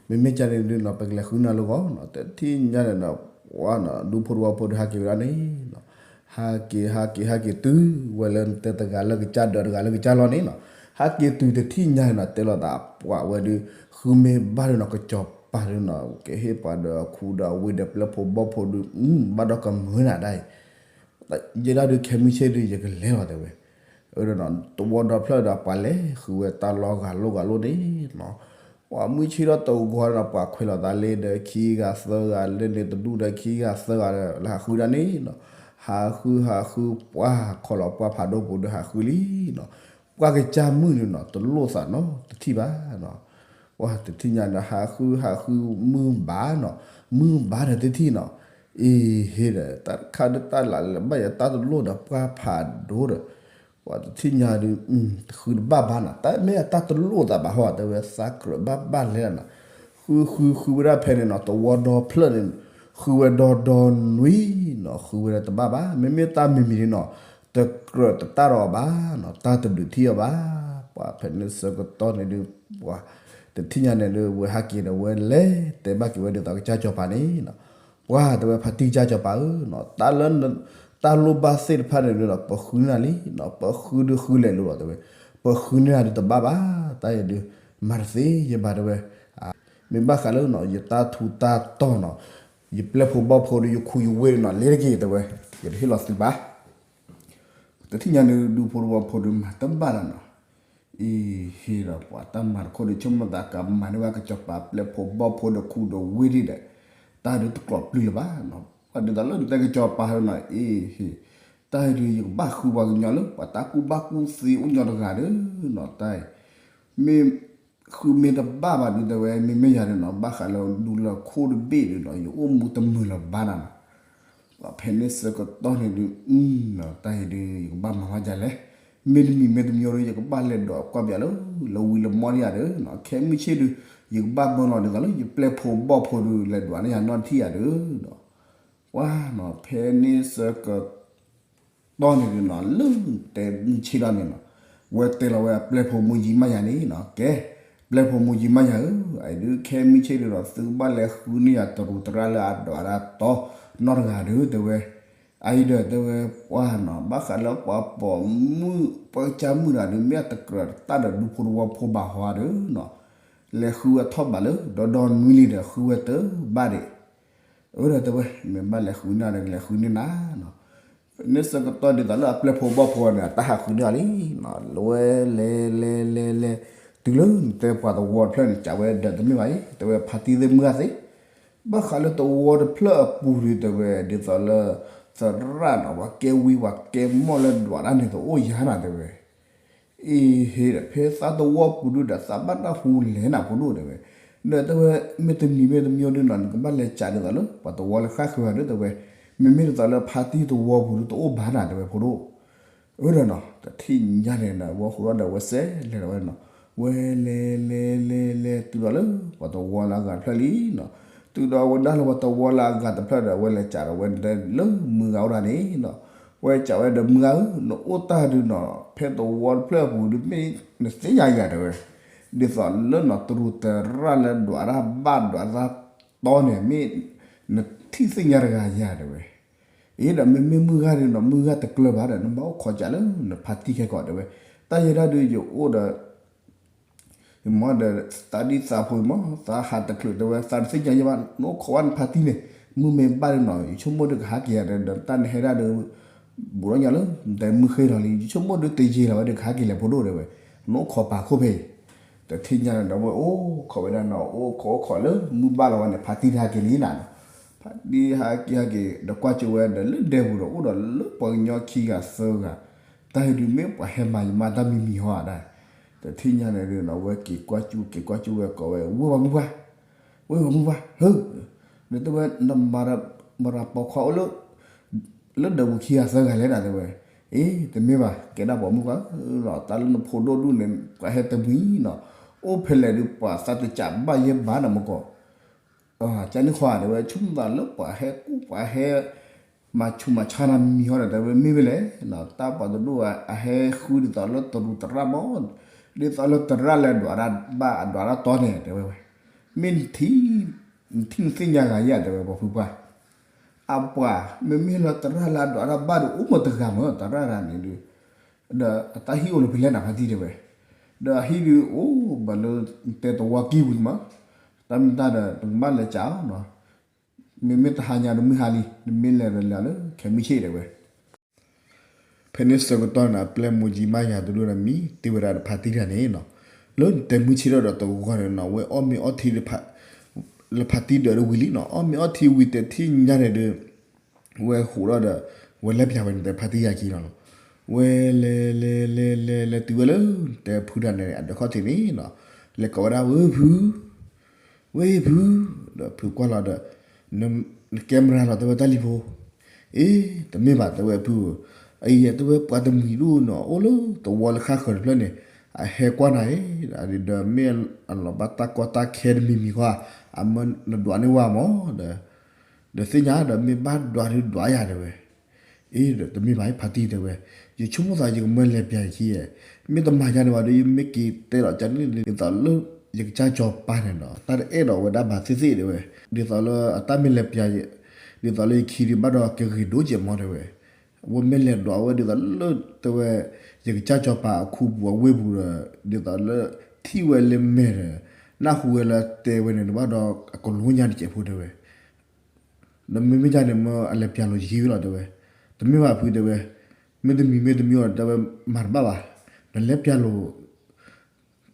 မ့မ့ၢ်ကန့ၣ်ဒုးနီၤ ပကလဲၤဃုနၤလီၢ်ဂီၤနီၤ, တထံၣ်ညါန့ၣ်နီၤ, ပှၤနီၤ ဒူဖိတဝီဖိဒုးဟးက့ၤဝဲဒၣ်န့ၣ်နီၤ, ဟးက့ၤဟးက့ၤဟးက့ၤတုၤဝဲလၢတဲတဂၤလၢကစၢ်ဒီးတဂၤလၢကစၢ်လီၤန့ၣ်နီၤ, ဟးက့ၤတုၤတထံၣ်ညါန့ၣ်နီၤ တဲလိာ်သးပှၤဝဲဒုး, ဃုမ့ၢ်ဘၣ်ဒုးနီၤ ကစီၤပၤဒုးနီၤ ကဟ့ၣ်ပှၤဒီးခူဒီးဝ့ၢ်ဒီးပျဲၢ်ဖိဘီၣ်ဖိဒုး, ဘၣ်ဒီးကမၢနၤဒၣ်အံၤ ယဲဒၣ်ဒုးခဲမုၢ်ဆ့ၣ်ဒုး ယကလဲၤလီၤတဲဝဲ, အၢဒီးနီၤ သဝီဒီဖျၢၣ်ဒီး ပှၤလဲၤဃုဝဲတၢ်လီၢ်ဂၤလိာ်ဂၤလိာ်န့ၣ်နီၤ, ပှၤမုၢ်ဆ့ၣ်ထီၣ်တဂီၤဒီး ပှၤခွဲးလိာ်သးလၢဒီးခံဂၤသၢဂၤလၢန့ၣ်တဒူၣ်ဒီးခံဂၤသၢဂၤဒီး လၢဟးဃုဒၣ်န့ၣ်နီၤ, ဟးဃုဟးဃု ပှၤခီလီၤပှၢ်ဖးဒိၣ်ပူၤဒီးဟးဃုလံနီၤ, ပှၢ်ကစၢ်မုၣ်န့ၣ်နီၤ တလိၣ်သးနီတထံၣ်ဘၣ်နီၤ ပှၤတထံၣ်ညါန့ၣ် ဟးဃုဟးဃုမုၢ်ဘၣ်နီၤ, မုၢ်ဘၣ်ဒီးတထံၣ်နီၤ, အ့ဟ့ဒီး တၢ်တခါဒုးတၢ်လၢ်လၢဘၣ်ယၤတၢ်တလိၣ်ဒီးပှၢ်ဖးဒိၣ်ဒီး, ပှၤတထံၣ်ညါဒုး, တဃုတဘၣ်ဘၣ်နီၤ, တၢ်မ့ၢ်အတၢ်တလိၣ်သးဘၣ်ဟီတဲဝဲသးကြၢးဘၣ်ဘၣ်လဲၣ်နီၤ, ဃုဃုဃုဝဲဒၣ်ဖဲန့ၣ်နီၤ သဝီဒီဖျၢၣ်န့ၣ်, ဃုဝဲဒီဒီနွံနီၤ ဃုဝဲဒီးတဘၣ်ဘၣ် မ့မ့ၢ်တၢ်မံၤမံၤန့ၣ်နီၤ, တကြၢးတတၢ်ဒီးအီၤဘၣ်နီၤ, တၢ်တဒုးထံၣ်အီၤဘၣ်, ပှၤဖဲန့ၣ်ဆၢကတီၢ်န့ၣ်ဒုး, ပှၤတထံၣ်ညါန့ၣ်ဒုး ဝဲဟးက့ၤဒီးဝဲလဲၤတဲဘၣ်က့ၤဝဲဒ်သိးကစၢ်စီၤပၤန့ၣ်နီၤ, ပှၤတဲဝဲဖါတံၢ်ကစၢ်စီၤပၤဧၢနီၤ, တၢ်လၢ, တၢ်လိၣ်ဘၣ်သ့ၣ်တဖၣ်န့ၣ်ဒုးဒီး ပဃုန့ၢ်နၤလံနီၤ, ပဃုဒုးဃုလဲၤလိၤလီၤတဲဝဲ, ပဃုန့ၢ်နၤဒုးတဘၣ်ဘၣ် တၢ်အံၤဒုး မၤတသ့ယဘၣ်တဲဝဲ, မ့ၢ်ဘၣ်ဃးလၢနီၤ ယတၢ်ထူးတၢ်တီၤနီၤ, ယပျဲၢ်ဖိဘီၣ်ဖိဒီးယခူယဝ့ၢ်နီၤ လဲၤတက့ၤတဲဝဲ, ယတဟ့ၣ်လီၤသုဘၣ်. တထံၣ်ညါန့ၣ် ဒူဖိတဝီဖိဒီးမၤတဘၣ်လၢၤနီၤ, အံၤဟ့ၣ်ဒီးပှၤတၢ်မၤတခီဒီး ဆိကမိၣ်သးကမၤန့ၢ်ဝဲကစီၤပၤပျဲၢ်ဖိဘီၣ်ဖိဒီးခူဒီးဝ့ၢ်ဒံးဒီး, တၢ်ဒုးတကျိးပျုၢ်လၢၤဘၣ်နီၤ, ဒ်သိးလၢနတဲကစီၤပၤနီၤ အံၤဟ့ၣ်, တၢ်ဒုးယကဘၣ်ဃုပှၤကညီလၢ ပှၤတၢ်ကူၣ်ဘၣ်ကူၣ်သ့အိၣ်ညီတဂၤဒီးနီၤ, တၢ်အံၤ မ့ၢ် ဃုမ့ၢ်တဘၣ်ဘၣ်ဒုးတဲဝဲ မ့မ့ၢ်ယၤန့ၣ်နီၤ ဘၣ်ဃးလၢဒူလၢခိၣ်တဘ့ၣ်ဒုးနီၤ ယအိၣ်မူတမုာ်လၢၤဘၣ်နၤနီၤ, ဖဲန့ၣ်ဆၢကတီၢ်န့ၣ်ဒုး တၢ်အံၤဒုး ယကဘၣ်မၤမၤဒ်လဲၣ်, မ့တမံၤမ့တမံၤဒီး ယကဘၣ်လဲၤဒိးကွၢ်ပၠးလၢ လၢဝံၤလၢမီၢ်ဒံးယၤဒီးနီၤ, ခဲမုၢ်ဆ့ၣ်ဒုး ယကဘၣ်မၢလီၤဒ်သိးလၢ ယပျဲၢ်ဖိဘီၣ်ဖိဒုး လဲၤဒိးန့ၢ်ယၤနီၢ်ထံၣ်ယၤဒီးနီၤ, ပှၤနီၤ ဖဲန့ၣ်ဆၢက တီၢ်န့ၣ်ဒုးနီၤ လၢတဲမုၢ်ဆ့ၣ်ထီၣ်န့ၣ်နီၤ, ဝဲတဲလီၤဝဲအပျဲၢ်ဖိမူယံမးယၤန့ၣ်နီၤ, ကဲ ပျဲၢ်ဖိမူယံမးယၤဧၢ, အအံၤဒုး ခဲမုၢ်ဆ့ၣ်ဒုးဒီး သုကဘၣ်လဲၤဃုန့ၢ်ယၤတရူးတရၣ်လၢအဒိးတၢ်တီနီတဂၤဒီးတဲဝဲ, အအံၤဒီးတဲဝဲ ပှၤနီၤ ဘၣ်ဃးလၢပှၤပိာ်မုၣ် ပှၤကစၢ်မုၣ်တဂၤဒီး မ့ၢ်အတကြၢးတၢ်ဒီးဒူဖိတဝီဖိဘၣ်ဟီဒီးနီၤ, လဲၤဃုဝဲထီၣ်ဘးလၢ ဒီဒီနွံလံဒီးဃုဝဲတဘၣ်ဒံး အၢဒီးတဲဝဲ မ့ၢ်ဘၣ်လဲၤဃုန့ၢ်ဒီး လဲၤဃုန့ၢ်နၤနီၤ, န့ၣ်ဆၢကတီၢ်ဒ်သိးလၢအပျဲၢ်ဖိဘီၣ်ဖိန့ၣ် အတၢ်ဟးဃုန့ၢ်အီၤလံနီၤ, လၢဝဲလဲၤလဲၤလဲၤလဲၤ တုၤလၢနတဲပှၤသဝီတဖျၢၣ်န့ၣ် ကးဝဲဒီးတမ့ၢ်ဘၣ်အံၤ တဲဝဲဖါတံၢ်သ့ၣ်မုၢ်ဂၤသ့, ဘၣ်ဃးလၢသဝီတဖျၢၣ်အပူၤဒုးတဲဝဲ ဒ်သိးလၢ သရၣ်နီၤ ပှၤကဲဝံပှၤကဲမီၢ်လၢဒွးတၢ်န့ၣ် တအိၣ်ယၤနၤတဲဝဲ အံၤဟ့ၣ်ဒီး ဖဲသးသဝီပူၤဒုးဒီး သးဘၣ်တၢ်ဟူလဲၣ်နၤဖိဒိၣ်တဲဝဲ, ဒီးတဲဝဲ မ့တမံၤမ့တမံၤဒုးနီၤ နကဘၣ်လဲၤကးဒ်သိးလၢ ပှၤသဝီလၢဃၣ်ဃၢၤဂၤဒုးတဲဝဲ, မ့မ့ၢ်ဒ်သိးလၢဖါတံၢ်သဝီပူၤဒုးတအိၣ်ဘၣ်နၤတဲဝဲဖိဒိၣ်, အၢဒီးနီၤ တထံၣ်ညါန့ၣ်ဒီး ဝဲဃိးဒီးဝဲစဲးလဲၤဒီးဝဲနီၤ, ဝဲလဲၤလဲၤလဲၤလဲၤတုၤဒီးလၢ ပှၤသဝီလၢအဂၤတဖျၢၣ်လံနီၤ, တုၤဒီးဝဲဒၣ်လၢပှၤသဝီလၢအဂၤတဖျၢၣ်ဒီး ဝဲလဲၤကးဒီးဝဲဒၣ်လၢမုၢ်ဂၤအိၣ်ဒၣ်န့ၣ်နီၤ, ဝဲကးဝဲဒီးမုၢ်ဂၤဧၢ နအိၣ်တၢ်ဒုးနီၤ ဖဲသဝီတဖျၢၣ်အပူၤဒုး မ့ၢ်နသ့ၣ်ညါယၤတဲဝဲ, ဒ်သိးလၢနီၤ တရူးတရၣ်လၢဒွးတၢ်ဘၣ်ဒွးတၢ်တီန့ၣ် မ့ၢ်နထံၣ်သ့ၣ်ညါတဂၤယၤတဲဝဲ, အံၤဒီးမ့မ့ၢ်မုၢ်ဂၤဒုးနီၤ မုၢ်ဂၤတကျၢၤဘၣ်ဒီး နဘၣ်အိၣ်ခိးကးလၢနဖါတံၢ်ခဲကီးတဲဝဲ, တၢ်ယဲဒၣ်ဒုးယအိၣ်ဒီး ယမ့ၢ်ဒီး သးဒ်သးဖိမ့ၢ် သးဟးတချုးတဲဝဲ သးတသ့ၣ်ညါယဲဘၣ် နအိၣ်ခိးဝဲနဖါတံၢ်န့ၣ် မုၢ်မ့ၢ်ဘၣ်ဒုးနီၤ ယဆိကမိၣ်ဒုးကဟးက့ၤယၤဒီး တၢ်နဟဲဒၣ်ဒီး ဘူးထီၣ်ညါလၢ နတဲမုၢ်ဃ့လီၤလံ ယဆိကမိၣ်ဒုးတယံာ်လီၤဝဲဒီးကဟးက့ၤလဲၣ်ဖိဒိၣ်တဲဝဲ, နအိၣ်ခိးပာ်ခိၣ်ဖဲအံၤ, တထံၣ်ညါန့ၣ်ဒီးဝဲအိၣ်ခိးဝဲဒၣ်နီၤ အိၣ်ခိးအိၣ်ခိးလၢမုၢ်ဘၣ်လီၤဝဲန့ၣ် ဖါတံၢ်တဟးက့ၤလံနၤနီၤ, ဖါတံၢ်ဟးက့ၤဟးက့ၤ ဒီးကွၢ်ကၠိဝဲဒီးလၢဒဲပူၤဒီး အိၣ်ဒီးလၢပှၤကညီခံဂၤသၢဂၤ, တၢ်အံၤဒုးမ့ၢ်ပှၤဟဲမၤယမါတၢ်မံၤမံၤဟီဧါဒၣ် တထံၣ်ညါန့ၣ်ဒုးနီၤ ဝဲက့ၤကွၢ်ကၠိ က့ၤကွၢ်ကၠိဝဲကိးဝဲ ဝ့ၢ်ပှၤမုၢ်ပှၢ်, ဝ့ၢ်ပှၤမုၢ်ပှၢ် ဟၢ, ဒီးတဲဝဲ နမၤရၤပိာ်ခွါအိၣ်လၢ လၢဒၢးပူၤခံဂၤသၢဂၤလဲၣ်နၤတဲဝဲ, အ့ တမ့ၢ်ဘၣ် ကဲဒၣ်ပှၤမုၢ်ပှၢ်ဧၢ, တၢ်လၢနဖိဒိၣ်ဒူၣ်န့ၣ် ပှၤဟဲတမှံၤနီၤ, အိၣ်ဖဲလဲၣ်ဒုးပှၤသးတစးဘၣ်ယဲဘၣ်နၤမကီး ကန့ၢ်ဃီဧါ တဲဝဲ ဆိကမိၣ်သးလၢပှၤဟဲကူၣ်ပှၤဟဲ မၤဆူးမၤဆါနၤမံၤဟီဒီး တဲဝဲမ့ၢ်ဝဲလဲၣ်, တၢ်ပှၤတဒိၣ်အဟဲဃုဒ်သိးလၢတရူးတရၣ်မး, ဒ်သိးလၢတရၣ်လၢဒွးတၢ်ဘၣ်အဒွးတၢ်တီန့ၣ် တဲဝဲ, မ့ၢ်နထံၣ် နထံၣ်နသ့ၣ်ညါဂၤယၤ တဲဝဲ ပှၤဖုပှၢ် အပှၤ မ့မ့ၢ်လၢတရၣ်လၢအဒွးတၢ်ဘၣ်ဒီး အိၣ်မတဂၤမး တရၣ်တဂၤန့ၣ်ဒီး, ဒီးအတၢ်ဟံၣ်အိၣ်လၢဖဲလဲၣ်နၤဖါတံၢ်တဲဝဲ, ဒီးအဟံၣ်ဒုးအိၣ်ဘၣ်လၢတဲသဝီကံၢ်ပူၤန့ၣ်မး, တၢ်မ့ၢ်တၢ်ဒီး နကဘၣ်လဲၤကးအီၤနီၤ, မ့မ့ၢ်တဟါညါဒီးမုၢ်ဟါလံ နမ့ၢ်လဲၤဒီးလဲၤလၢခဲမုၢ်ဆ့ၣ်တဲဝဲ ဖဲန့ၣ်ဆၢကတီၢ်န့ၣ် အပျဲၢ်မူၤကံမါယၤတဒိၣ်ဒီးမံၤတ့ၢ်ဝဲဒၣ်ဒီးဖါတံၢ်တဂၤန့ၣ်နီၤ, လၢနတဲမုၢ်ဆ့ၣ်ထီၣ်ဒီးတဂီၤန့ၣ်နီၤ ဝဲအီၣ်မ့ၤအီထံ လၢဖါတံၢ်ဒၢးဒီးဝံၤလံနီၤ, အီၣ်မ့ၤအီထံဝံၤတထံၣ်ညါန့ၣ်ဒီး ဝဲဟးထီၣ်ဒီး ဝဲလဲၤပၠးဝဲန့ၣ်တဲဖါတံၢ်ယၤက့ၤလီၤနီၤ, ဝဲလဲၤလဲၤလဲၤလဲၤလဲၤတုၤဝဲလၢ တဲဖုတဂၤန့ၣ် အဒၢးခီၣ်ထံးန့ၣ်နီၤ, လဲၤကိးဝဲဒၣ်ဝဲဖု ဝဲဖု, ဒီးဖုကွၢ်လီၤဒီး နကဲမရၤလီၤတဲဝဲတၢ်လံၤဖိ, အ့ တမ့ၢ်ဘၣ်တဲဝဲဖုဧၢ, အအံၤတဲဝဲပှၤတမှံၤဒိၣ်နီၤ အိၣ်လၢသဝီလၢဃၣ်ဃၢၤတဖျၢၣ်န့ၣ် အဟဲကွၢ်နၤအံၤ, ဒီးမ့ၢ်အလီၤဘၣ်တၢ်ကီတၢ်ခဲတမံၤမံၤဃီ, အမၢနဒွးန့ၢ်ဝဲမး, ဒီးသ့ၣ်ညါဒီးမ့ၢ်ဘၣ်ဒွးဒုးဒွးယၤတဲဝဲ အ့ ဒီးတမ့ၢ်ဘၣ်ဖါတံၢ်တဲဝဲ, ယဆိကမိၣ်သးယကမၢလဲၤပၠးယခံဧါ, မ့ၢ်တမၤယၤန့ၣ်ဘၣ်ဒီး ယမ့ၢ်က့ၤတဲလီၤကန့ၣ် ဒ်သိးလၢ ယကစၢ်စီၤပၤန့ၣ်ဒီး တၢ်တအဲၣ်ဒိးဝဲဒၣ်ဘၣ်သ့ၣ်သ့ၣ်တဲဝဲ, ဒ်သိးလၢအတၢ်မ့ၢ်လဲၤပၠး ဒ်သိးလၢယခံဒုးဘၣ်ဒီးကဂ့ၤဒိၣ်ကဲးမးတဲဝဲ, အဝဲမ့ၢ်လဲၤဒွးဝဲဒ်သိးလၢတဲဝဲ ယကစၢ်စီၤပၤအခူပူၤအဝ့ၢ်ပူၤဒီး ဒ်သိးလၢ ထံၣ်ဝဲလၢမဲာ်ဒီး နၢ်ဟူဝဲလၢတဲဝဲန့ၣ် တဘၣ်ဒီးအကလိညါတစဲးဖိတဲဝဲ, ဒီးမ့မ့ၢ်ဒ်န့ၣ် မ့ၢ်အလဲၤပျၢ်လိာ်ယဟံၣ်ဝဲလီၤတဲဝဲ, တမ့ၢ်ဘၣ်ဖုတဲဝဲ, မ့ၢ်တမံၤမ့ၢ်တမံၤအီၤတဲဝဲ မၤတဘၣ်ဘၣ်, ဒီးလဲၤပျၢ်လိာ်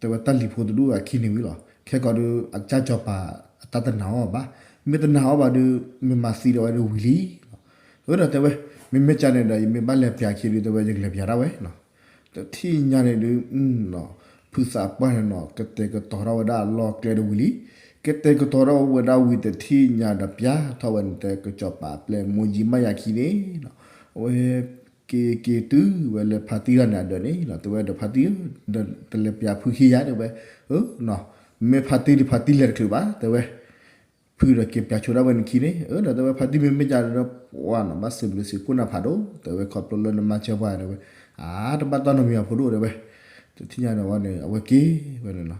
တဲဝဲတၢ်လံၤဖိတဒူၣ်အခံန့ၣ်ဝံၤလီၤ. ခဲကီးဒုး အကစၢ်စီၤပၤအတၢ်တနာ်အီၤဘၣ်, မ့ၢ်တနာ်အီၤဘၣ်ဒုး မ့ၢ်မၤသံဒီးဝဲဒုးဝံၤလံ. အၢ ဒီးတဲဝဲ, မ့မ့ၢ်ကန့ၣ်ဒီး ယမ့ၢ်ဘၣ်လဲၤပျၢ်ခံဒုး တဲဝဲ ယကလဲၤပျၢ်ဒၣ်ဝဲနီၤ. တထံၣ်ညါန့ၣ်ဒုး ဖုသးပှၢ်န့ၣ်နီၤ ကတဲာ်ကတီၤထီၣ်ဝဲဒၣ်အလီၢ်ကျဲတဝံၤလံ. ကတဲာ်ကတီၤထီၣ်ဝဲဒၣ်ဝံၤတထံၣ်ညါဒီး ပျၢ်ထီၣ်ဝဲန့ၣ် တဲကစီၤပၤအပျဲၢ်မိၢ်ယံမးယၤခံန့ၣ်နီၤ. အဝဲ က့ၤက့ၤတုၤဝဲလၢဖါတံၢ်တဂၤန့ၣ်အဒၢးန့ၣ်နီၤ တဲဝဲဒီးဖါတံၢ်ဧၢ, ဒီးတလဲၤပျၢ်ဖုခံယၤတဲဝဲ, အၢ မ့ၢ်ဖါတံၢ်ဒီးဖါတံၢ်လဲၤတချုးဘၣ်တဲဝဲ, ဖုဒီးက့ၤပျၢ်ဆိဒၣ်ဝဲန့ၣ်ခံန့ၣ်, အၢ ဒီးတဲဝဲဖါတံၢ်မ့မ့ၢ်ကန့ၣ်ဒီး ပှၤနီၤ ဘၣ်စံးဘျုးစံးဖှိၣ်နၤဖးဒိၣ် တဲဝဲခီဖျိလၢနမၤစၢၤပှၤတဲဝဲ, အါ တဘၣ်တၢ်နီတမံၤအဖိဒိၣ်တဲဝဲ, တထံၣ်ညါန့ၣ်ဝဲန့ၣ် အဝဲက့ၤဝဲန့ၣ်နီၤ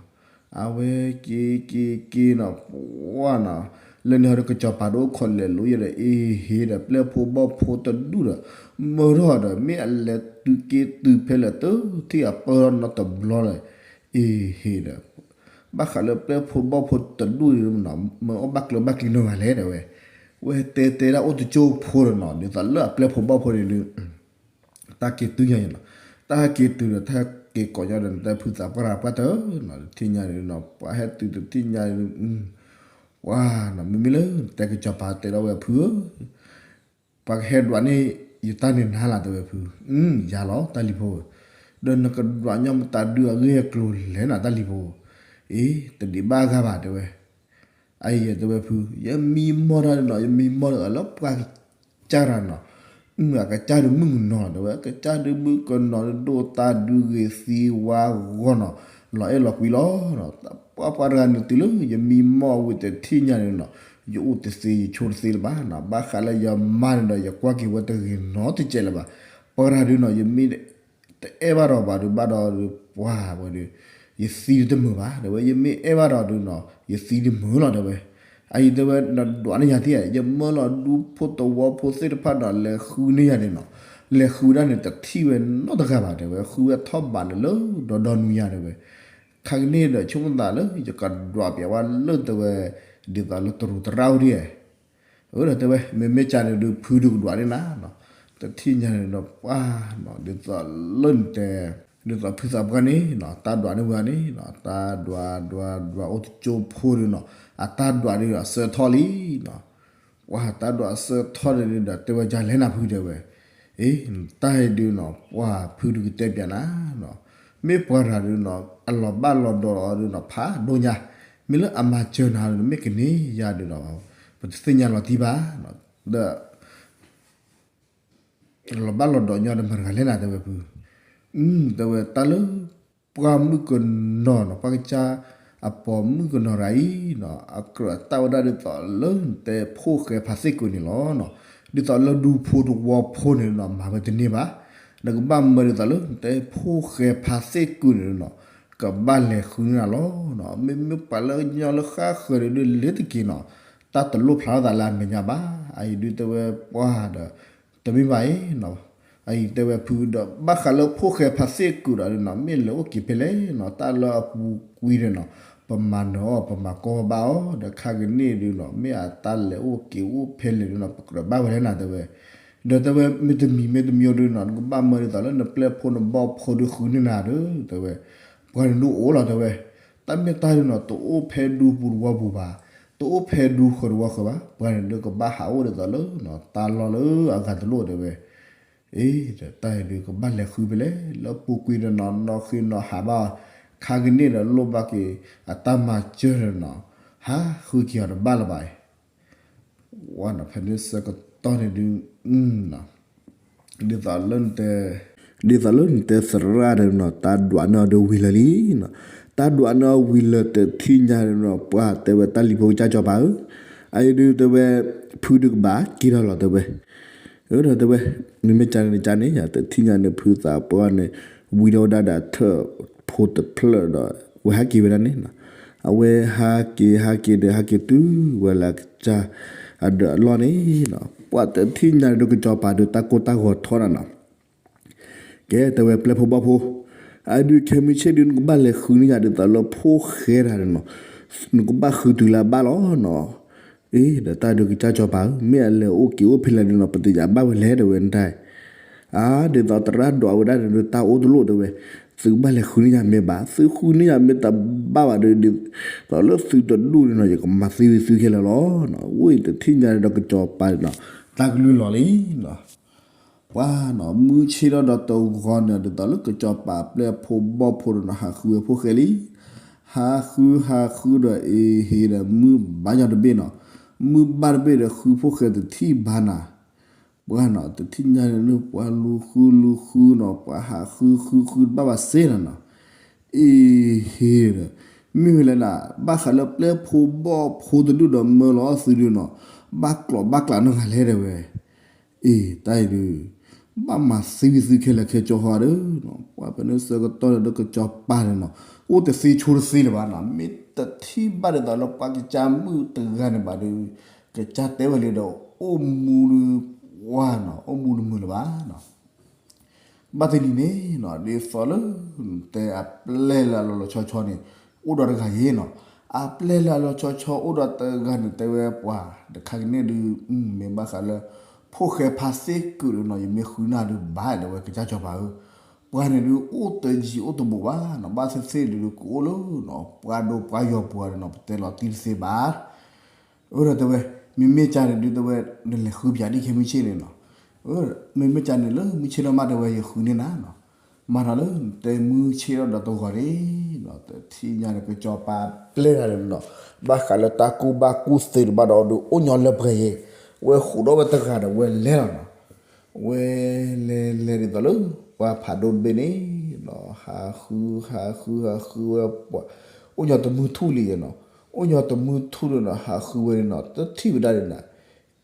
အဝဲက့ၤက့ၤက့ၤနီၤ ပှၤနီၤ, လၢန့ၣ်ဟီဒီးကစီၤပၤဒိၣ်ခိးလဲၤလိာ်ယဲဒီး အ့ဟ့ဒီး ပျဲၢ်ဖိဘီၣ်ဖိတဒူၣ်ဒီး မၢထီၣ်ဒီး မ့ၢ်အလဲၤတုၤက့ၤတုၤဖဲလဲၣ် တထံၣ်အပၢၢ်ထီၣ်နီတဘျီလၢၤ, အ့ဟ့ဒီး ဘၣ်ဃးလၢပျဲၢ်ဖိဘီၣ်ဖိတဒူၣ်အံၤနီၤ မၢအီၣ်ဘၣ်ကျၢၤဘၣ်ကျံနီတဂၤလဲၣ်တဲဝဲ, ဝဲတဲတဲဒၣ်အိၣ်တကၠိဖိဒီးနီၤ ဒ်သိးလၢအပျဲၢ်ဖိဘီၣ်ဖိန့ၣ်ဒုး တၢ်က့ၤတုၤညါနီၤ, တၢ်က့ၤတုၤဒီး တၢ်က့ၤကိးညါဒီး နတဲဖုသးပှၢ်တၢ်ပှၢ်တၢ်နီၤ တထံၣ်ညါန့ၣ်နီၤ ပှၤဟဲတုၤတထံၣ်ညါန့ၣ်, ပှၤနီၤ မ့မ့ၢ်လၢတဲကစီၤပၤတဲဒီးဝဲဖုဧၢ, ပှၤကဟဲဒွးန့ၢ်ယတၢ်န့ၣ်နၤလီၤတဲဝဲဖု, ယၤလီၤတၢ်လံၤဖိဧၢ, ဒီးနကဒွးညီမတၤဒုးအဂ့ၢ်အကျိၤလဲၣ်နၤတၢ်လံၤဖိဧၢ, အ့ တဒံးဘၣ်အဂၤဘၣ်တဲဝဲ အအံၤတဲဝဲဖု ယမံမီၢ်တၢ်နီၤ ယမံမီၢ်တၢ်လၢပှၤကစၢ်တၢ်နီၤ, အကစၢ်ဒုးမုၣ်ကနီၤတဲဝဲ ကစၢ်ဒုးမုၣ်ကနီၤဒိၣ်တၢ်ဒုးဂ့ၤသံဝါဂီၢ်နီၤ, လီၤအဲၣ်လီၤကွံလီၤ, ပှၤပှၤတဂၤန့ၣ်တုၤလၢယမံမီၢ်ဝံၤတထံၣ်ညါန့ၣ်နီၤ, ယအိၣ်တသ့ယဆိတသ့လၢၤဘၣ်နီၤ, ဘၣ်ဃးလၢယမါန့ၣ်ဒီး ယကွၢ်က့ၤဝဲတဂ့ၤနီတစဲးလၢၤဘၣ်, ပှၤတဂၤဒုးနီၤ ယမ့ၢ် တအဲၣ်ဘၣ်ဒီးဘၣ်ဒုးဘၣ်ဒီးဒုး ပှၤဝဲဒုး ယသံဒုးတမုာ်ဘၣ် တဲဝဲ ယမ့ၢ်အဲၣ်ဘၣ်ဒီးဒုးနီၤ ယသံဒုးမုာ်လီၤ တဲဝဲ, အအံၤတဲဝဲ နဒွးန့ၢ်ယၤသ့ ယမၢလီၤဒူဖိသဝီဖိသ့ၣ်တဖၣ်ဒီး လဲၤဃုန့ၢ်ယၤန့ၣ်နီၤ, လဲၤဃုဒၣ်န့ၣ် တထံၣ်ဝဲနီတဂၤဘၣ် တဲဝဲ ဃုဝဲထီၣ်ဘးန့ၣ်လၢဒီဒီနွံညါ တဲဝဲ, ခါကန့ၣ်ဒီး ဆိကမိၣ်သးလၢ ယကဒွးပျးဝဲလၢ တဲဝဲ ဒ်သိးလၢတရူးတရၣ်အိၣ်ဒံး အၢ ဒီးတဲဝဲ မ့မ့ၢ်ကန့ၣ်ဒုး ဖုဒုးကဒွးန့ၢ်နၤနီၤ, တထံၣ်ညါန့ၣ်ဒီး ပှၤနီၤ ဒ်သိးလၢနတဲ ဒ်သိးဖုသးပှၢ်န့ၣ်နီၤ တၢ်ဒွးန့ၢ်ဝဲန့ၣ်နီၤ တၢ်ဒွးဒွးဒွးအိၣ်တကၠိဖိဒုးနီၤ အတၢ်ဒွးဒုးအဆၢထီၣ်လံနီၤ, ပှၤတၢ်ဒွးအဆၢထီၣ်န့ၣ်ဒီး တဲဝဲဒ်လဲၣ်နၤဖုတဲဝဲ, အ့ တၢ်အံၤဒုးနီၤ ပှၤဖုဒုးကတဲပျးနၤနီၤ, မ့ၢ်ပှၤတဂၤဒုးနီၤ အလီၤဘၣ်လီၤဒီးအီၤဒုးနီၤ ဖးဒိၣ်ညါ, မ့ၢ်လၢအမၤစၢၤနၤဒုး မ့ၢ်ကန့ၢ်ယၤဒုးဒီး ပတသ့ၣ်ညါလီၤတံၢ်ဘၣ်, ဒီး လီၤဘၣ်လီၤဒီးညီဒီးမတၤတဂၤလဲၣ်နၤ တဲဝဲဖု, တဲဝဲတၢ်လၢ ပှၤမုၣ်ကနီၤနီၤ ပှၤကစၢ်အပိာ်မုၣ်ကနီၤတဂၤအံၤနီၤ အကြၢးတၢ်ဝဲဒၣ်ဒ်သိးလၢနတဲဖိၣ်ဃဲဖးသ့ၣ်ကုာ်န့ၣ်လီၤနီၤ, ဒ်သိးလၢဒူဖိတဝီဖိန့ၣ်နီၤ မၤဝဲတန့ၢ်ဘၣ်, နကဘၣ်မၢဒ်သိးလၢနတဲဖိၣ်ဃဲဖးသ့ၣ်ကုာ်န့ၣ်နီၤ ကဘၣ်လဲၤဃုန့ၢ်နၤလီၤနီၤ, မ့မ့ၢ်ပှၤလၢညီလၢဃၣ်ဃၢၤန့ၣ်ဒုး လ့ၤတက့ၤနီၤ တၢ်တလိၣ်ဖျါထီၣ်သးလၢအမဲာ်ညါဘၣ်, အအံၤဒုးတဲဝဲပှၤဒီး တမ့ၢ်ဘၣ်အံၤနီၤ, အအံၤတဲဝဲဖုဒီး ဘၣ်ဃးလၢဖိၣ်ဃဲဖးသ့ၣ်ကုာ်ဒီးနီၤ မ့ၢ်လဲၤအိၣ်က့ၤဖဲလဲၣ်နီၤ တၢ်လၢအပူၤကွံာ်န့ၣ်နီၤ ပမၤနၢၤအီၤ ပမၤကီဘၣ်အီၤ ဒီးခါကန့ၣ်ဒုးနီၤ မ့ၢ်အတၢ်လဲၤအိၣ်က့ၤအိၣ်ဖဲလဲၣ်ဒုးနီၤ ပကြၢးဘၣ်ဝဲလဲၣ်နၤတဲဝဲ, ဒီးတဲဝဲ မ့တမံၤမ့တမံၤဒုးနီၤ နကဘၣ်မၢဒ်သိးလၢနပျဲၢ်ဖိနဘီၣ်ဖိဒုးဃုန့ၢ်နၤဒီး တဲဝဲ, ပှၤန့ၣ်ဒုးအိၣ်လီၤတဲဝဲ, တၢ်မ့ၢ်တၢ်ဒုးနီၤ တအိၣ်ဖဲဒူပူၤတဝီပူၤဘၣ်, တအိၣ်ဖဲဒူဃၢၤတဝီဃၢၤဘၣ်, ပှၤန့ၣ်ဒုးကဘၣ်ဟးအိၣ်ဒ်သိးလၢ တၢ်လီၢ်လၢအဂၤတလိၣ်တဲဝဲ, အ့ တၢ်အံၤဒုးကဘၣ်လဲၤဃုဖဲလဲၣ် လၢပူၤကွံာ်ဒီးနီၤ နီၢ်ဃ့နီၤဟးဘၣ်အီၤ, ခါကန့ၣ်ဒီးလိၣ်ဘၣ်က့ၤ အတၢ်မၤစၢၤဒီးနီၤ ဟးဃုက့ၤအီၤတဘၣ်လၢၤဘၣ်အံၤ ဝဲနီၤ ဖဲန့ၣ်ဆၢကတီၢ်န့ၣ်ဒုး ဒ်သိးလၢနတဲ ဒ်သိးလၢနတဲသရၣ်ဒီးနီၤ တၢ်ဒွးန့ၢ်အီၤဒုးဝံၤလၢာ်လံနီၤ, တၢ်ဒွးန့ၢ်အီၤဝံၤလၢာ်တထံၣ်ညါဒီးနီၤ ပှၤတဲဝဲတၢ်လံၤဖိကစၢ်စီၤပၤဧၢ, အအံၤဒုးတဲဝဲ ဖုဒုးကဘၣ်က့ၤထီၣ်လီၤတဲဝဲ, အၢ ဒီးတဲဝဲ မ့မ့ၢ်ကန့ၣ်ကန့ၣ် ယတထံၣ်ညါန့ၣ် ဖုသးပှၢ်န့ၣ် ဝံၤဒီးဝဲဒၣ်ဒီးထၢၣ်ဖိတဖျၢၣ်ဒီး ဝဲဟးက့ၤဝဲဒၣ်န့ၣ်နီၤ, အဝဲဟးက့ၤဟးက့ၤဒီး ဟးက့ၤတုၤဝဲလၢကစၢ်အဒၢးအလီၢ်န့ၣ်နီၤ, ပှၤတထံၣ်ညါဒုးကစီၤပၤဒုးတၢ်ကိၢ်တၢ်ဂီၤထီၣ်နၤနီၤ ကဲ တဲဝဲပျဲၢ်ဖိဘီၣ်ဖိ, အဒုးခဲမုၢ်ဆ့ၣ်ဒုး နကဘၣ်လဲၤဃုန့ၢ်ယၤဒ်သိးလၢဖိၣ်ဃဲတဂၤန့ၣ်နီၤ, နကဘၣ်ဃုတုၤလၢအဘၣ်လီၤနီၤ. အ့ ဒီးတၢ်ဒုးကစၢ်စီၤပၤဧၢ, မ့ၢ်အလဲၤအိၣ်က့ၤအိၣ်ဖဲလဲၣ်ဒုးနီၤ ပသ့ၣ်ညါဘၣ်ဝဲလဲၣ်တဲဝဲနတၢ်, အါ ဒ်သိးသရၣ်ဒိးဝဲဒၣ်န့ၣ်ဒုး တၢ်အိၣ်တလိၣ်တဲဝဲ, သုကဘၣ်လဲၤဃုန့ၢ်ယၤမ့ၢ်ဘၣ်, သုဃုန့ၢ်ယၤမ့ၢ်တဘၣ်ဘၣ်ဒီး ဒ်သိးလၢသုတဒူၣ်န့ၣ်နီၤ ယကမၤသံဝံၤသုခဲလၢာ်လီၤ. ဝံၤတထံၣ်ညါဒီးကစီၤပၤန့ၣ်နီၤ တၢ်ကလုၢ်လီၤလံနီၤ. ပှၤနီၤ မုၢ်ဆ့ၣ်ထီၣ်ဒီးတဂီၤန့ၣ် ဒ်သိးလၢကစီၤပၤပျဲၢ်ဖိဘီၣ်ဖိဒီးနီၤ ဟးဃုဝဲဖိၣ်ဃဲလံ. ဟးဃုဟးဃုဒီးအ့ဟ့ဒီး မုၢ်ဘၣ်ညီတဘ့ၣ်နီၤ, မုၢ်ဘၣ်တဘ့ၣ်ဒီး ဃုဖိၣ်ဃဲတထံၣ်ဘၣ်နၤ. ပှၤနီၤ တထံၣ်ညါန့ၣ်လၢပှၤလူၤဃုလူၤဃုနီၤ ပှၤဟးဃုဃုဃုတဘၣ်ဘၣ်စ့နီၤနီၤ. အ့ဟ့ဒီး မ့ၢ်ဝဲလဲၣ်နၤ ဘၣ်ဃးလၢပျဲၢ်ဖိဘီၣ်ဖိတဒူၣ်ဒီးမၢလီၤသုဒုးနီၤ ဘၣ်ကျိးဘၣ်ကျးနီတဂၤလဲၣ်တဲဝဲ. အ့ တၢ်အံၤဒုး ဘၣ်မၤသံဝံၤသုခဲလၢာ်ခဲဆ့ဟီဒီး ပှၤဖဲန့ၣ်ဆၢကတီၢ်ဒီးကစီၤပၤန့ၣ်နီၤ အိၣ်တသ့ဆိတသ့လၢၤဘၣ်နီၤ, မ့ၢ်တထံၣ်ဘၣ်ဒ်သိးလၢပှၤကစၢ်မုၣ်တဂၤန့ၣ်ဘၣ်ဒီး ကစၢ်တဲဝဲလံဒီး အိၣ်မူဒီး ပှၤနီၤ အိၣ်မူတမုာ်လၢၤဘၣ်နီၤ. ဘၣ်တနံၤန့ၣ်နီၤ ဒ်သိးလၢ တဲအပျဲၢ်လၢအလီၤလီၤဆီဆီန့ၣ် အိၣ်ဒီးတဂၤယ့ၤနီၤ, အပျဲၢ်လၢအလီၤဆီဆီအိၣ်ဒီးတဂၤန့ၣ် တဲဝဲပှၤ တခါကန့ၣ်ဒုး မ့ၢ်ဘၣ်ဃးလၢ ဖိၣ်ဃဲဖါသ့ၣ်ကုာ်ဒုးနီၤ ယမ့ၢ်ဃုနၢ်ဒုးဘၣ်တဲဝဲ ကစၢ်စီၤပၤဧၢ, ပှၤန့ၣ်ဒုးအိၣ်တယံၤအိၣ်တဘူးဘၣ်နီၤ, ဘၣ်သ့ၣ်သ့ၣ်ဒုးကအိၣ်လၢနီၤ ပှၤဒိပှၤယီၤပူၤဒီးနီၤ ပတဲလီၤတံၢ်တသ့ဘၣ် အၢ ဒီးတဲဝဲ မ့မ့ၢ်ကန့ၣ်ဒုးတဲဝဲ နလဲၤဃုပၠးဒ်ခဲမုၢ်ဆ့ၣ်န့ၣ်နီၤ, မ့မ့ၢ်ကန့ၣ်လၢမုၢ်ဆ့ၣ်ထီၣ်မးတဲဝဲ ယဃုန့ၢ်နၤနီၤ, မၤဒီးလၢနတဲမုၢ်ဆ့ၣ်ထီၣ်ဒီးတဂီၤန့ၣ်နီၤ တထံၣ်ညါန့ၣ် ကစီၤပၤပျဲၢ်တဂၤန့ၣ်နီၤ ဘၣ်ဃးလၢတၢ်ကူၣ်ဘၣ်ကူၣ်သ့တဘၣ်ဒီးဒုး အိၣ်ညီလၢပှဲၤယ့ၤ, ဝဲဃိးဒီးဝဲတဂၤဒီးဝဲလဲၤလီၤနီၤ ဝဲလဲၤလဲၤဒ်သိးလၢ ပှၤဖးဒိၣ်တဘ့ၣ်န့ၣ်နီၤ ဟးဃု ဟးဃု ဟးဃု ဟးဃုဝဲပှၤ အိၣ်ညီတမုၢ်ထူၣ်လံနီၤ, အိၣ်ညီတမုၢ်ထူၣ်လံနီၤ ဟးဃုဝဲန့ၣ်နီၤ တထံၣ်ဝဲဒၣ်န့ၣ်နီၤ,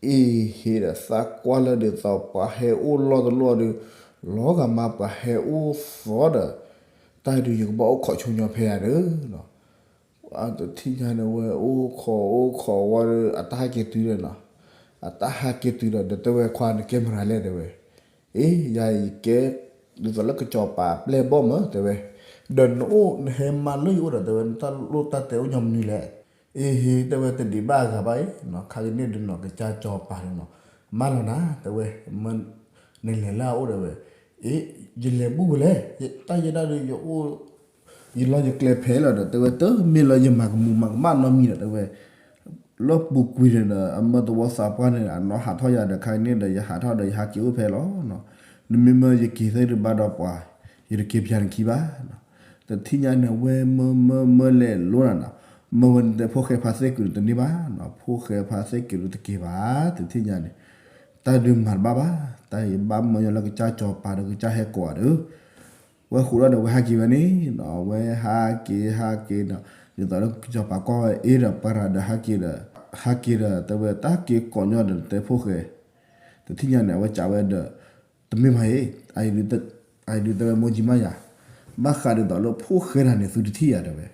အ့ဟ့ဒီး သးကွၢ်လၢဒ်သိးပှၤဟဲအိၣ်လီၢ်တလီၢ်ဒီး လီၤဂာ်မးပှၤဟဲအိၣ်သီဒီး တၢ်ဒုးယကဘၣ်အိၣ်ခိးဆိညီဖဲယၤဒီး တထံၣ်ညါန့ၣ် ဝဲအိၣ်ခိးအိၣ်ခိးဝဲဒီး အတၢ်ဟးက့ၤတုၤဒီးနီၤ, အတၢ်ဟးက့ၤတုၤဒီး ဒီးတဲဝဲခွါန့ၣ် ကဲမနုၤလဲၣ်တဲဝဲ, အ့ ယၤယကဲ ဒ်သိးလၢကစီၤပၤပျဲၢ်ဘီၣ်မၢတဲဝဲ, ဒီးနအိၣ်နဟဲမၤလၢယအိၣ်ဒီးတဲဝဲ နတၢ်လိၣ်တၢ်တဲအိၣ်ညီမနုၤလဲၣ်, အ့ဟ့တဲဝဲ တဒံးဘၣ်အဂၤဘၣ်အံၤနီၤ ခါကန့ၣ်ဒုးနီၤ ကစၢ်စီၤပၤန့ၣ်နီၤ မၢလီၤနၤတဲဝဲ နလဲၤလၢအအိၣ်ဒီးဝဲ, အ့ ယလဲၤဘူၣ်ဝဲလဲၣ်, တၢ်ယဲဒၣ်ဒီး ယအိၣ် ယလီၢ်ယကျဲဖဲလီၤဒီး တဲဝဲ တမ့ၢ်လၢယမၤကမူၤမၤကမၣ်နီတမံၤဒီး တဲဝဲ လၢပူၤကွံာ်န့ၣ်ဒီး အမၢသဝီသးပှၢ်န့ၣ် အနီၢ်ဟးထီၣ်ယၤဒီး ခါကန့ၣ်ဒီး ယဟးထီၣ်ဒီး ယဟးက့ၤအိၣ်ဖဲလီၤနီၤ, နမ့မၢယက့ၤသ့ၣ်တဘၣ်ဒီးပှၤ ယတက့ၤပၠးနခံဘၣ်နီၤ, တထံၣ်ညါန့ၣ် ဝဲမၢမၢမၢလဲၤလိနီၤနီၤ, မၢဝဲန့ၣ်တဲ ဖိၣ်ဃဲဖါသ့ၣ်ကုာ်န့ၣ်တန့ၢ်ဘၣ်နီၤ, ဖိၣ်ဃဲဖါသ့ၣ်ကုာ်န့ၣ်တက့ၤဘၣ် တထံၣ်ညါန့ၣ်, တၢ်ဒုးမၤတဘၣ်ဘၣ်, တၢ်အံၤဘၣ်မၢညီလၢကစၢ်စီၤပၤဒီးကစၢ်ဟဲကိးဂၤဒီး ဝဲဃိးဒီး ဝဲဟးက့ၤဝဲန့ၣ်နီၤ, ဝဲဟးက့ၤဟးက့ၤနီၤ, ဒ်သိးလၢကစီၤပၤကွၢ်ဝဲအ့ဒီးပှၤရၤဒီးဟးက့ၤဒီး, ဟးက့ၤဒီး တဲဝဲတၢ်က့ၤကိးညီဒီးတဲဖိၣ်ဃဲ, တထံၣ်ညါန့ၣ် အဝဲကးဝဲဒီး, တမ့ၢ်မးအံၤ, အအံၤဒုးတဲဝဲမိၢ်ကံမးယၤ, ဘၣ်ဃးဒ်သိးလၢဖိၣ်ဃဲတဂၤန့ၣ် သုတထံၣ်ယၤတဲဝဲ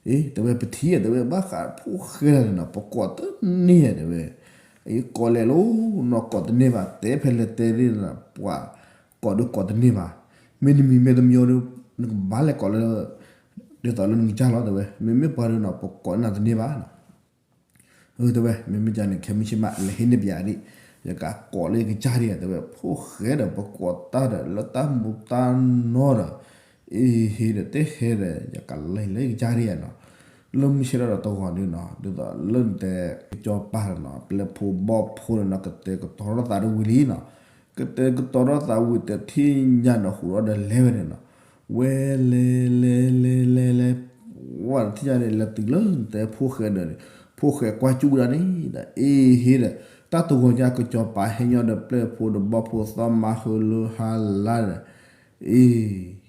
အ့ တဲဝဲပထံၣ်ဧါ တဲဝဲ ဘၣ်ဃးဖိၣ်ဃဲတဂၤန့ၣ်နီၤ ပကိးတန့ၢ်ဧါတဲဝဲ, အံၤကိးလဲၤလိၤနီၤ ကိးတန့ၢ်ဘၣ် တဲဖဲလဲၣ်တဲလံနီၤ ပှၤကိးဒုးကိးတန့ၢ်ဘၣ်, မ့ၢ်နမံၤမ့ၢ်တမံၤဒီး နကဘၣ်လဲၤကိးလၢ ဒ်သိးလၢနကစၢ်လီၤတဲဝဲ, မ့မ့ၢ်ပှၤဒီးနီၤ ပကိးန့ၢ်နၤတန့ၢ်ဘၣ်နီၤ အၢ တဲဝဲ မ့မ့ၢ်ကန့ၣ် ခဲမုၢ်ဆ့ၣ်မး လဲၤဟ့ၣ်န့ၢ်ပယၤဒ်, ယကကိးလၢယကစၢ်ဒံးဧါ တဲဝဲ ဖိၣ်ဃဲဒီး ပကိးတၢ်ဒီး လၢတၢ်မူတၢ်နီၢ်ဒီး, အ့ဟ့ဒီး တဟဲဒီး ယကလဲၤလၢယကစၢ်ဒံးဧါနီၤ, လၢမုၢ်ဆ့ၣ်ထီၣ်ဒီးတဂီၤန့ၣ်နီၤ ဒ်သိးလၢနတဲ ကစီၤပၤနီၤ ပျဲၢ်ဖိဘီၣ်ဖိန့ၣ်နီၤ ကတဲာ်ကတီၤထီၣ်သးတဝံၤလံနီၤ, ကတဲာ်ကတီၤထီၣ်သးဝံၤ တထံၣ်ညါနီၤ ဃိးဒီးလဲၤဝဲန့ၣ်နီၤ, ဝဲလဲၤလဲၤလဲၤလဲၤလဲၤ ဝဲတထံၣ်ညါန့ၣ် လဲၤတုၤလၢနတဲဖိၣ်ဃဲဒီးန့ၣ်, ဖိၣ်ဃဲကွၢ်ကၠူၣ်ဒၣ်န့ၣ်ဒီး အ့ဟ့ဒီး တၢ်တဂီၤညါ ကစီၤပၤဟဲညီဒီး ပျဲၢ်ဖိဒီးဘီၣ်ဖိသီၣ်မါဟၢလၢဟါလါဒီး, အ့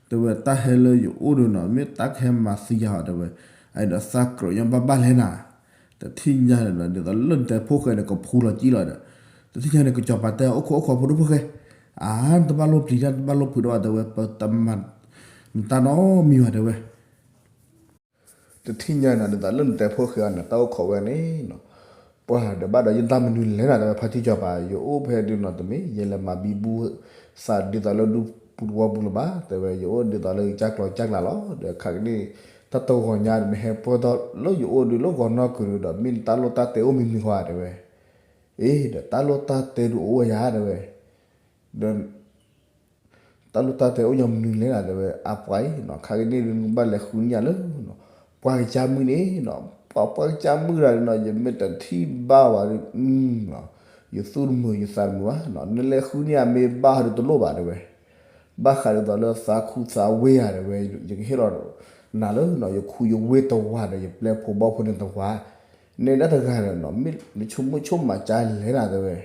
တဲဝဲ တၢ်ဟဲလၢယအိၣ်ဒီးနီၤ မ့ၢ်တၢ်ကဟဲမၤသံယၤဧါ တဲဝဲ, အအံၤဒီးသးကြၢးညီဘၣ်ဘၣ်လဲၣ်နၤ, တထံၣ်ညါန့ၣ်ဒီး ဒ်သိးလၢနတဲဖိၣ်ဃဲန့ၣ် ကဖူလီၤကံလီၤဒီး, တထံၣ်ညါန့ၣ် ကစီၤပၤတဲ အိၣ်ခိးအိၣ်ခိးဖိဒိၣ်ဖိၣ်ဃဲ, အါ နတဘၣ်လိၣ်ပျံၤတၢ် နတဘၣ်လိၣ်ဖုးတၢ်ဘၣ် တဲဝဲ ပတမၤနတၢ်နီတမံၤဘၣ် တဲဝဲ တထံၣ်ညါန့ၣ် ဒ်သိးလၢနတဲဖိၣ်ဃဲအီၤန့ၣ် တၢ်အိၣ်ခိးဝဲန့ၣ်နီၤ, ပှၤဒီးဘၣ်ဒီးယတၢ်မနုၤလဲၣ်နၤ တဲဝဲ ဖါတံၢ်စီၤပၤ ယအိၣ်ဖဲဒုးနီၤ တမ့ၢ်ယလဲၤမၤဘံဘူသးဒ်သိးလၢဒူ ပူၤတဝီပူၤလၢၤဘၣ် တဲဝဲ, ယအိၣ်ဒ်သိးလၢယကစၢ်ကျီကစၢ်ကျါလီၤ. ဒီးခါကန့ၣ် တၢ်တဂီၤညါဒီး မ့ၢ်ဟဲပၢၢ်ထီၣ်လၢယအိၣ်ဒီးလၢဂီၤနီၢ်ကုၤဒီး မ့ၢ်နတၢ်လိၣ်တၢ်တဲအိၣ်မံၤမံၤဃီဧါ တဲဝဲ. အ့ ဒီးတၢ်လိၣ်တၢ်တဲဒုးအိၣ်ဝဲယၤ တဲဝဲ. ဒီး တၢ်လိၣ်တၢ်တဲအိၣ်ညီမနုၤလဲၣ်နၤ တဲဝဲ, အပှၤအံၤနီၤ ခါကန့ၣ်ဒုး နကဘၣ်လဲၤဃုန့ၢ်ယၤလၢ ပှၤကစၢ်မုၣ်န့ၣ်နီၤ, ပှၤ ပှၤကစၢ်မုၣ်တဂၤန့ၣ်နီၤ ယမ့ၢ်တထံၣ်ဘၣ်ဝဲဒီး ယသူၣ်တမုာ်ယသးတမုာ်ဘၣ်နီၤ, နလဲၤဃုန့ၢ်ယၤမ့ၢ်ဘၣ်ဟီဒီးတလိၣ်ဘၣ် တဲဝဲ. ဘၣ်ဃးဒ်သိးလၢသးခူသးဝ့ၢ်ဧါ တဲဝဲ, ယကဟ့ၣ်လီၤနၤလၢ ယခူယဝ့ၢ်တဝၤဒီး ယပျဲၢ်ဖိဘီၣ်ဖိန့ၣ်တဝၤ, နဲဒၣ်တဂၤဒီးနီၤ မ့ၢ်နဆိကမိၣ်ဆိကမးကၢ်လဲၣ်နၤ တဲဝဲ.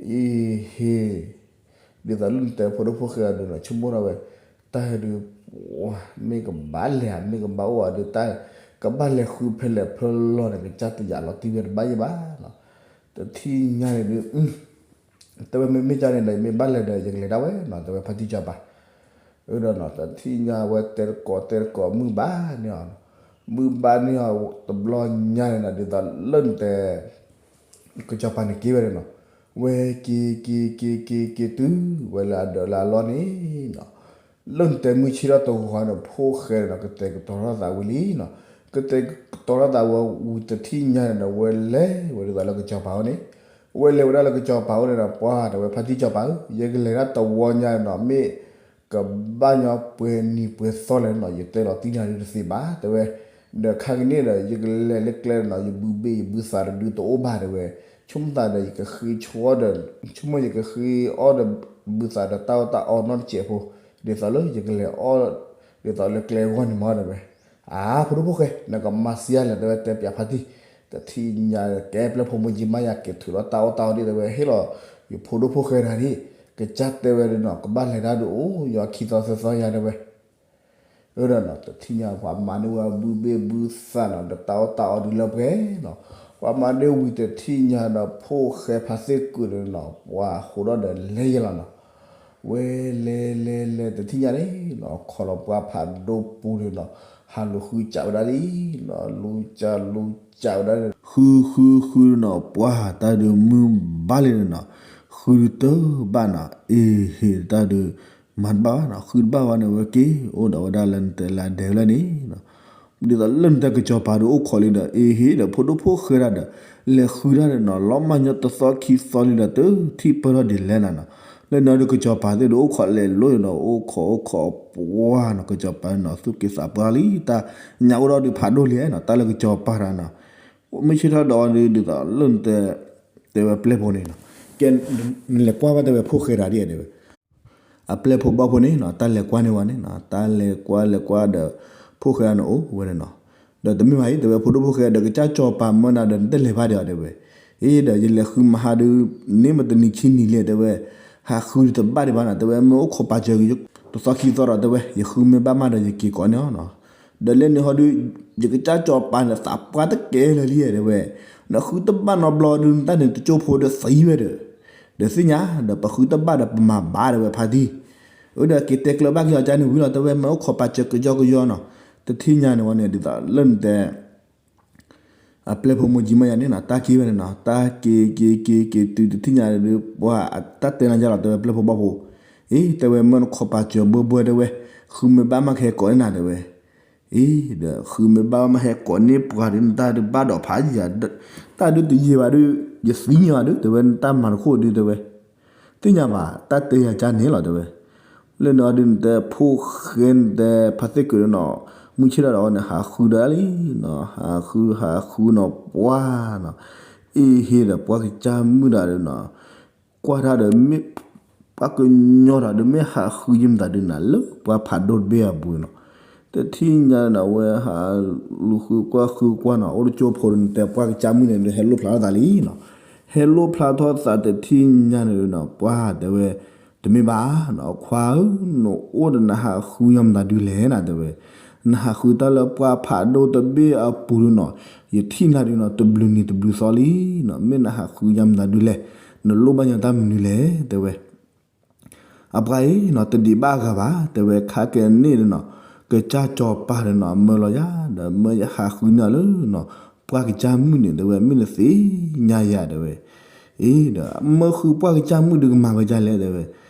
အ့ဟ့, ဒ်သိးလၢနတဲဖိဒိၣ်ဖိၣ်ဃဲအီၤဒုးနီၤ ဆိကမိၣ်ထီၣ်ဝဲ, တၢ်ဒုး မ့ၢ်ကဘၣ်လဲၤဧါ မ့ၢ်ကဘၣ်အိၣ်ဧါဒုး တၢ်ကဘၣ်လဲၤဃုဖဲလဲၣ်ဖဲလဲၣ်န့ၣ် ကစၢ်တယာ်လီၤတံၢ်ဝဲတဘၣ်ယဲၢ်ဘၣ်နီၤ. တထံၣ်ညါန့ၣ်ဒုး တဲဝဲ မ့မ့ၢ်ကၢ်န့ၣ်ဒီး ယမ့ၢ်ဘၣ်လဲၤဒီး ယကလဲၤဒၣ်ဝဲနီၤ တဲဝဲဖါတံၢ်စီၤပၤ. အၢဒီးနီၤ တထံၣ်ညါဝဲတဲတကိးတဲတကိးမုၢ်ဘၣ်န့ၢ်အီၤ, မုၢ်ဘၣ်န့ၢ်အီၤတဘျီညါန့ၣ်ဒီး ဒ်သိးလၢနတဲ ကစီၤပၤန့ၣ်က့ၤဝဲဒၣ်နီၤ, ဝဲက့ၤက့ၤက့ၤက့ၤက့ၤတုၤဝဲလၢအဒၢးလၢအလီၢ်န့ၣ်နီၤ, လၢနတဲမုၢ်ဆ့ၣ်ထီၣ်တဂီၤန့ၣ် ဖိၣ်ဃဲဒီးနီၤ ကတဲာ်ကတီၤထီၣ်သးဝံၤလံနီၤ, ကတဲာ်ကတီၤထီၣ်သးဝံၤတထံၣ်ညါန့ၣ်ဒီး ဝဲလဲၤဝဲဒ်သိးလၢကစီၤပၤအိၣ်န့ၣ်, ဝဲလဲၤဝဲဒၣ်လၢကစီၤပၤအိၣ်န့ၣ်ဒီး ပှၤတဲဝဲဖါတံၢ်စီၤပၤဧၢ, ယကလဲၤဒၣ်တဝီညါန့ၣ်နီၤ မ့ၢ် ကဘၣ်ညီပှဲၤနံၤပှဲၤသီလဲၣ်နီၤ ယတဲလီၤတံၢ်ညါဒုးတသ့ဘၣ် တဲဝဲ, ဒီးခါကန့ၣ်ဒီး ယကလဲၤလၢကျဲနီၤ ယဘုဘ့ၣ်ယဘုသးတဒုတအိၣ်ဘၣ် တဲဝဲ, ဆိကမိၣ်သးဒီး ယကဃ့ဆိဒီး ဆိကမိၣ်ယကဃ့အီၣ်ဒီးဘုသးဒီးတၢ်အီၣ်တၢ်အီနီတစဲးဖိ, ဒ်သိးလၢယကလဲၤအီၣ် ဒ်သိးလၢကျဲအဂီၢ်န့ၣ်မး တဲဝဲ. အါ ဖိဒိၣ်ဖိၣ်ဃဲ နကမၤစံးလဲၣ် တဲဝဲ တဲပၠးဖါတံၢ်, တထံၣ်ညါကဲပျဲၢ်ဖိမုၢ်ကၠံမါယၤက့ၤထုးလီၤတၢ်အီၣ်တၢ်အီဒ် တဲဝဲ ဟ့ၣ်လီၤ ယဖိဒိၣ်ဖိၣ်ဃဲတဂၤဒ်, ကစၢ်တဲဝဲဒ်နီၤ ကဘၣ်လဲၤတၢ်ဒုးအိၣ် ယွၤခံသီသၢသီယၤ တဲဝဲ. အၢဒီးနီၤ တထံၣ်ညါပှၤမၤန့ၢ်ဝဲဘုဘ့ၣ်ဘုသးနီၤ ဒီးတၢ်အီၣ်တၢ်အီဒုးလၢပှဲၤနီၤ, ပှၤမၤန့ၢ်ဝံၤတထံၣ်ညါဒီး ဖိၣ်ဃဲဖါသ့ၣ်ကုာ်န့ၣ်နီၤ ပှၤဟးထီၣ်ဒီးလဲၤယဲလီၤနီၤ, ဝဲလဲၤလဲၤလဲၤတထံၣ်ညါန့ၣ်နီၤ ခီလီၤပှၢ်ဖးဒိၣ်ပူၤန့ၣ်နီၤ ဟးလူၤဃုစးဝဲဒၣ်လံနီၤ, လူၤစးလူၤစးဝဲဒၣ် ဃုဃုဃုနီၤ ပှၤတၢ်ဒုးမုၢ်ဘၣ်လံန့ၣ်နီၤ, ဃုတဘၣ်နီၤ အ့ဟ့ တၢ်ဒုး မၤတဘၣ်ဘၣ်နီၤ ဃုတဘၣ်ဘၣ်န့ၣ် ဝဲက့ၤအိၣ်ဒီးဝဲဒၣ်လၢနတဲလၢအဒဲလၢန့ၣ်နီၤ, ဒ်သိးလၢနတဲကစီၤပၤဒုးအိၣ်ခိးလံဒီး အ့ဟ့ဒီး ဖိဒိၣ်ဖိၣ်ဃဲဒၣ်ဒီး လဲၤဃုဒၣ်ဒီးနီၤ လီၤမၢ်ညီတသီခံသီလံဒီး တထံၣ်ပၢၢ်ထီၣ်ဒ်လဲၣ်နၤနီၤ, လၢန့ၣ်ဒီးကစီၤပၤသ့ၣ်ဒုးအိၣ်ခိးလဲၤလိၤနီၤ အိၣ်ခိးအိၣ်ခိးပှၤနီၤ ကစီၤပၤနီၤ သူၣ်က့သးပှၢ်လံ တၢ်ညါအိၣ်ဒီးဒုးဖးဒိၣ်လံနီၤ တၢ်လၢကစီၤပၤတဂၤနီၤ, မုၢ်ဆ့ၣ်ထီၣ်ဒီးဒုး ဒ်သိးလၢနတဲ တဲဝဲပျဲၢ်ဖိန့ၣ်နီၤ, ကဲ နလဲၤကွၢ်ဘၣ်တဲဝဲဖိၣ်ဃဲတဂၤဒ်တဲဝဲ အပျဲၢ်ဖိဘီၣ်ဖိန့ၣ်နီၤ တၢ်လဲၤကွၢ်န့ၢ်ဝဲန့ၣ်နီၤ တၢ်လဲၤကွၢ်လဲၤကွၢ်ဒီး ဖိၣ်ဃဲန့ၣ်အိၣ်ဝဲန့ၣ်နီၤ, ဒီးတမ့ၢ်ဘၣ်အံၤ တဲဝဲဖိဒိၣ်ဖိၣ်ဃဲဒီး ကစၢ်စီၤပၤမၢနၤဒီး နတလဲၤဘၣ်ဒီးအီၤတဲဝဲ, အ့ဒီးယလဲၤဃုမဟါဒုး န့ၢ်မတနံၤခံနံၤလဲၣ်တဲဝဲ, ဟးဃုတဘၣ်ဒံးဘၣ်နီၤ တဲဝဲ မ့ၢ်အိၣ်ခိးပာ်စၢၤ တသီခံသီဒီးတဲဝဲ ယဃုမ့ၢ်ဘၣ်မးဒီး ယက့ၤကိးန့ၢ်အီၤနီၤ, ဒီးလၢန့ၣ်ဟီဒုး ယကစၢ်စီၤပၤန့ၣ် သးပှၢ်တကဲလၢာ်လံတဲဝဲ, နဃုတဘၣ်နီတဘျီဒုး နတၢ်န့ၣ်တကၠိဖိဒီးသံဝဲဒီး ဒီးသ့ၣ်ညါ ဒီးပဃုတဘၣ်ဒီးပမၤဘၣ်တဲဝဲ ဖါတံၢ်, အၢဒီးက့ၤတဲကျၢၤဘၣ်က့ၤအီၤကန့ၣ်ဝံၤလီၤ တဲဝဲမ့ၢ်အိၣ်ခိးပာ်စၢၤကယီကယီနီၤ, တထံၣ်ညါန့ၣ်ဝဲန့ၣ် ဒ်သိးလၢနတဲ အပျဲၢ်ဖိမုၢ်ကၠံမၢ်ယၤန့ၣ်နီၤ တၢ်က့ၤဝဲန့ၣ်နီၤ တၢ်က့ၤက့ၤက့ၤက့ၤတုၤတထံၣ်ညါဒီး ပှၤအတၢ်တဲနၤယါလီၤ တဲဝဲပျဲၢ်ဖိဘီၣ်ဖိ, အ့ တဲဝဲမ့ၢ်နခိးပာ်စၢၤဘှဲဘှဲတဲဝဲ, ဃုမ့ၢ်ဘၣ်မးကဟဲကိးန့ၢ်နၤတဲဝဲ အ့ ဒီးဃုမ့ၢ်ဘၣ်မးဟဲကိးန့ၢ်ပှၤဒုး နတၢ်ဒုးဘၣ်ဒီးဖးယံၤ, တၢ်ဒုးတယံာ်ဘၣ်ဒုး ယသံန့ၢ်ဘၣ်ဒုး တဲဝဲနတၢ်မၤတခိၣ်ဒုးတဲဝဲ, သ့ၣ်ညါဘၣ် တၢ်တဲယၤကန့ၣ်လီၤတဲဝဲ, လၢန့ၣ်အီၤဒုးနတဲဖိၣ်ဃဲနတဲဖါသ့ၣ်ကုာ်ဒုးနီၤ, မုၢ်ဆ့ၣ်ထီၣ်ဒီးအီၤန့ၣ် ဟးဃုဒီးလံနီၤ, ဟးဃုဟးဃုနီၤ ပှၤနီၤ, အ့ဟ့ဒီးပှၤကစၢ်မုၣ်တဂၤဒုးနီၤ ကွၢ်တၢ်ဒီးမ့ၢ် ပှၤကညီတဂၤဒီး မ့ၢ်ဟးဃုယံၤမတၤဒုးနၤ လၢပှၤဖးဒိၣ်တဘ့ၣ်အပူၤနီၤ, တထံၣ်ညါန့ၣ် အဝဲဟးလူၤဃုကွၢ်ဃုကွၢ်နီၤ အိၣ်တကၠိဖိဒုး နတဲပှၤကစၢ်မုၣ်န့ၣ်ဒုး ဟဲလိၣ်ဖျါထီၣ်သးလံနီၤ, ဟဲလိၣ်ဖျါထီၣ်သးတထံၣ်ညါန့ၣ်ဒုးနီၤ ပှၤတဲဝဲ တမ့ၢ်ဘၣ်နီၤ ခွါဧၢ နအိၣ်ဒီးနဟးဃုယံၤမတၤဒုးလဲၣ်နၤတဲဝဲ, နဟးဃုတၢ်လၢပှၤဖးဒိၣ်တဘ့ၣ်အပူၤဒုးနီၤ, ယထံၣ်နၤဒုးနီၤ တဘျုးနံၤတဘျုးသီလံနီၤ, မ့ၢ်နဟးဃုယံၤမတၤဒုးလဲၣ်, နလိၣ်ဘၣ်ညီတၢ်မနုၤလဲၣ်တဲဝဲ အပှၤအံၤနီၤ တဒံးဘၣ်အဂၤဘၣ် တဲဝဲ ခါကဲန့ၣ်နီၤ, ကစၢ်စီၤပၤန့ၣ်နီၤ မၢလီၤယၤ ဒီးမၢယဟးဃုန့ၢ်အီၤလၢနီၤ, ပှၤကစၢ်မုၣ်န့ၣ် တဲဝဲ မ့ၢ်နသ့ၣ်ညါယၤတဲဝဲ, အ့ ဒီးမၢဃုပှၤကစၢ်မုၣ်ဒုးကမၤဝဲဒ်လဲၣ်တဲဝဲ,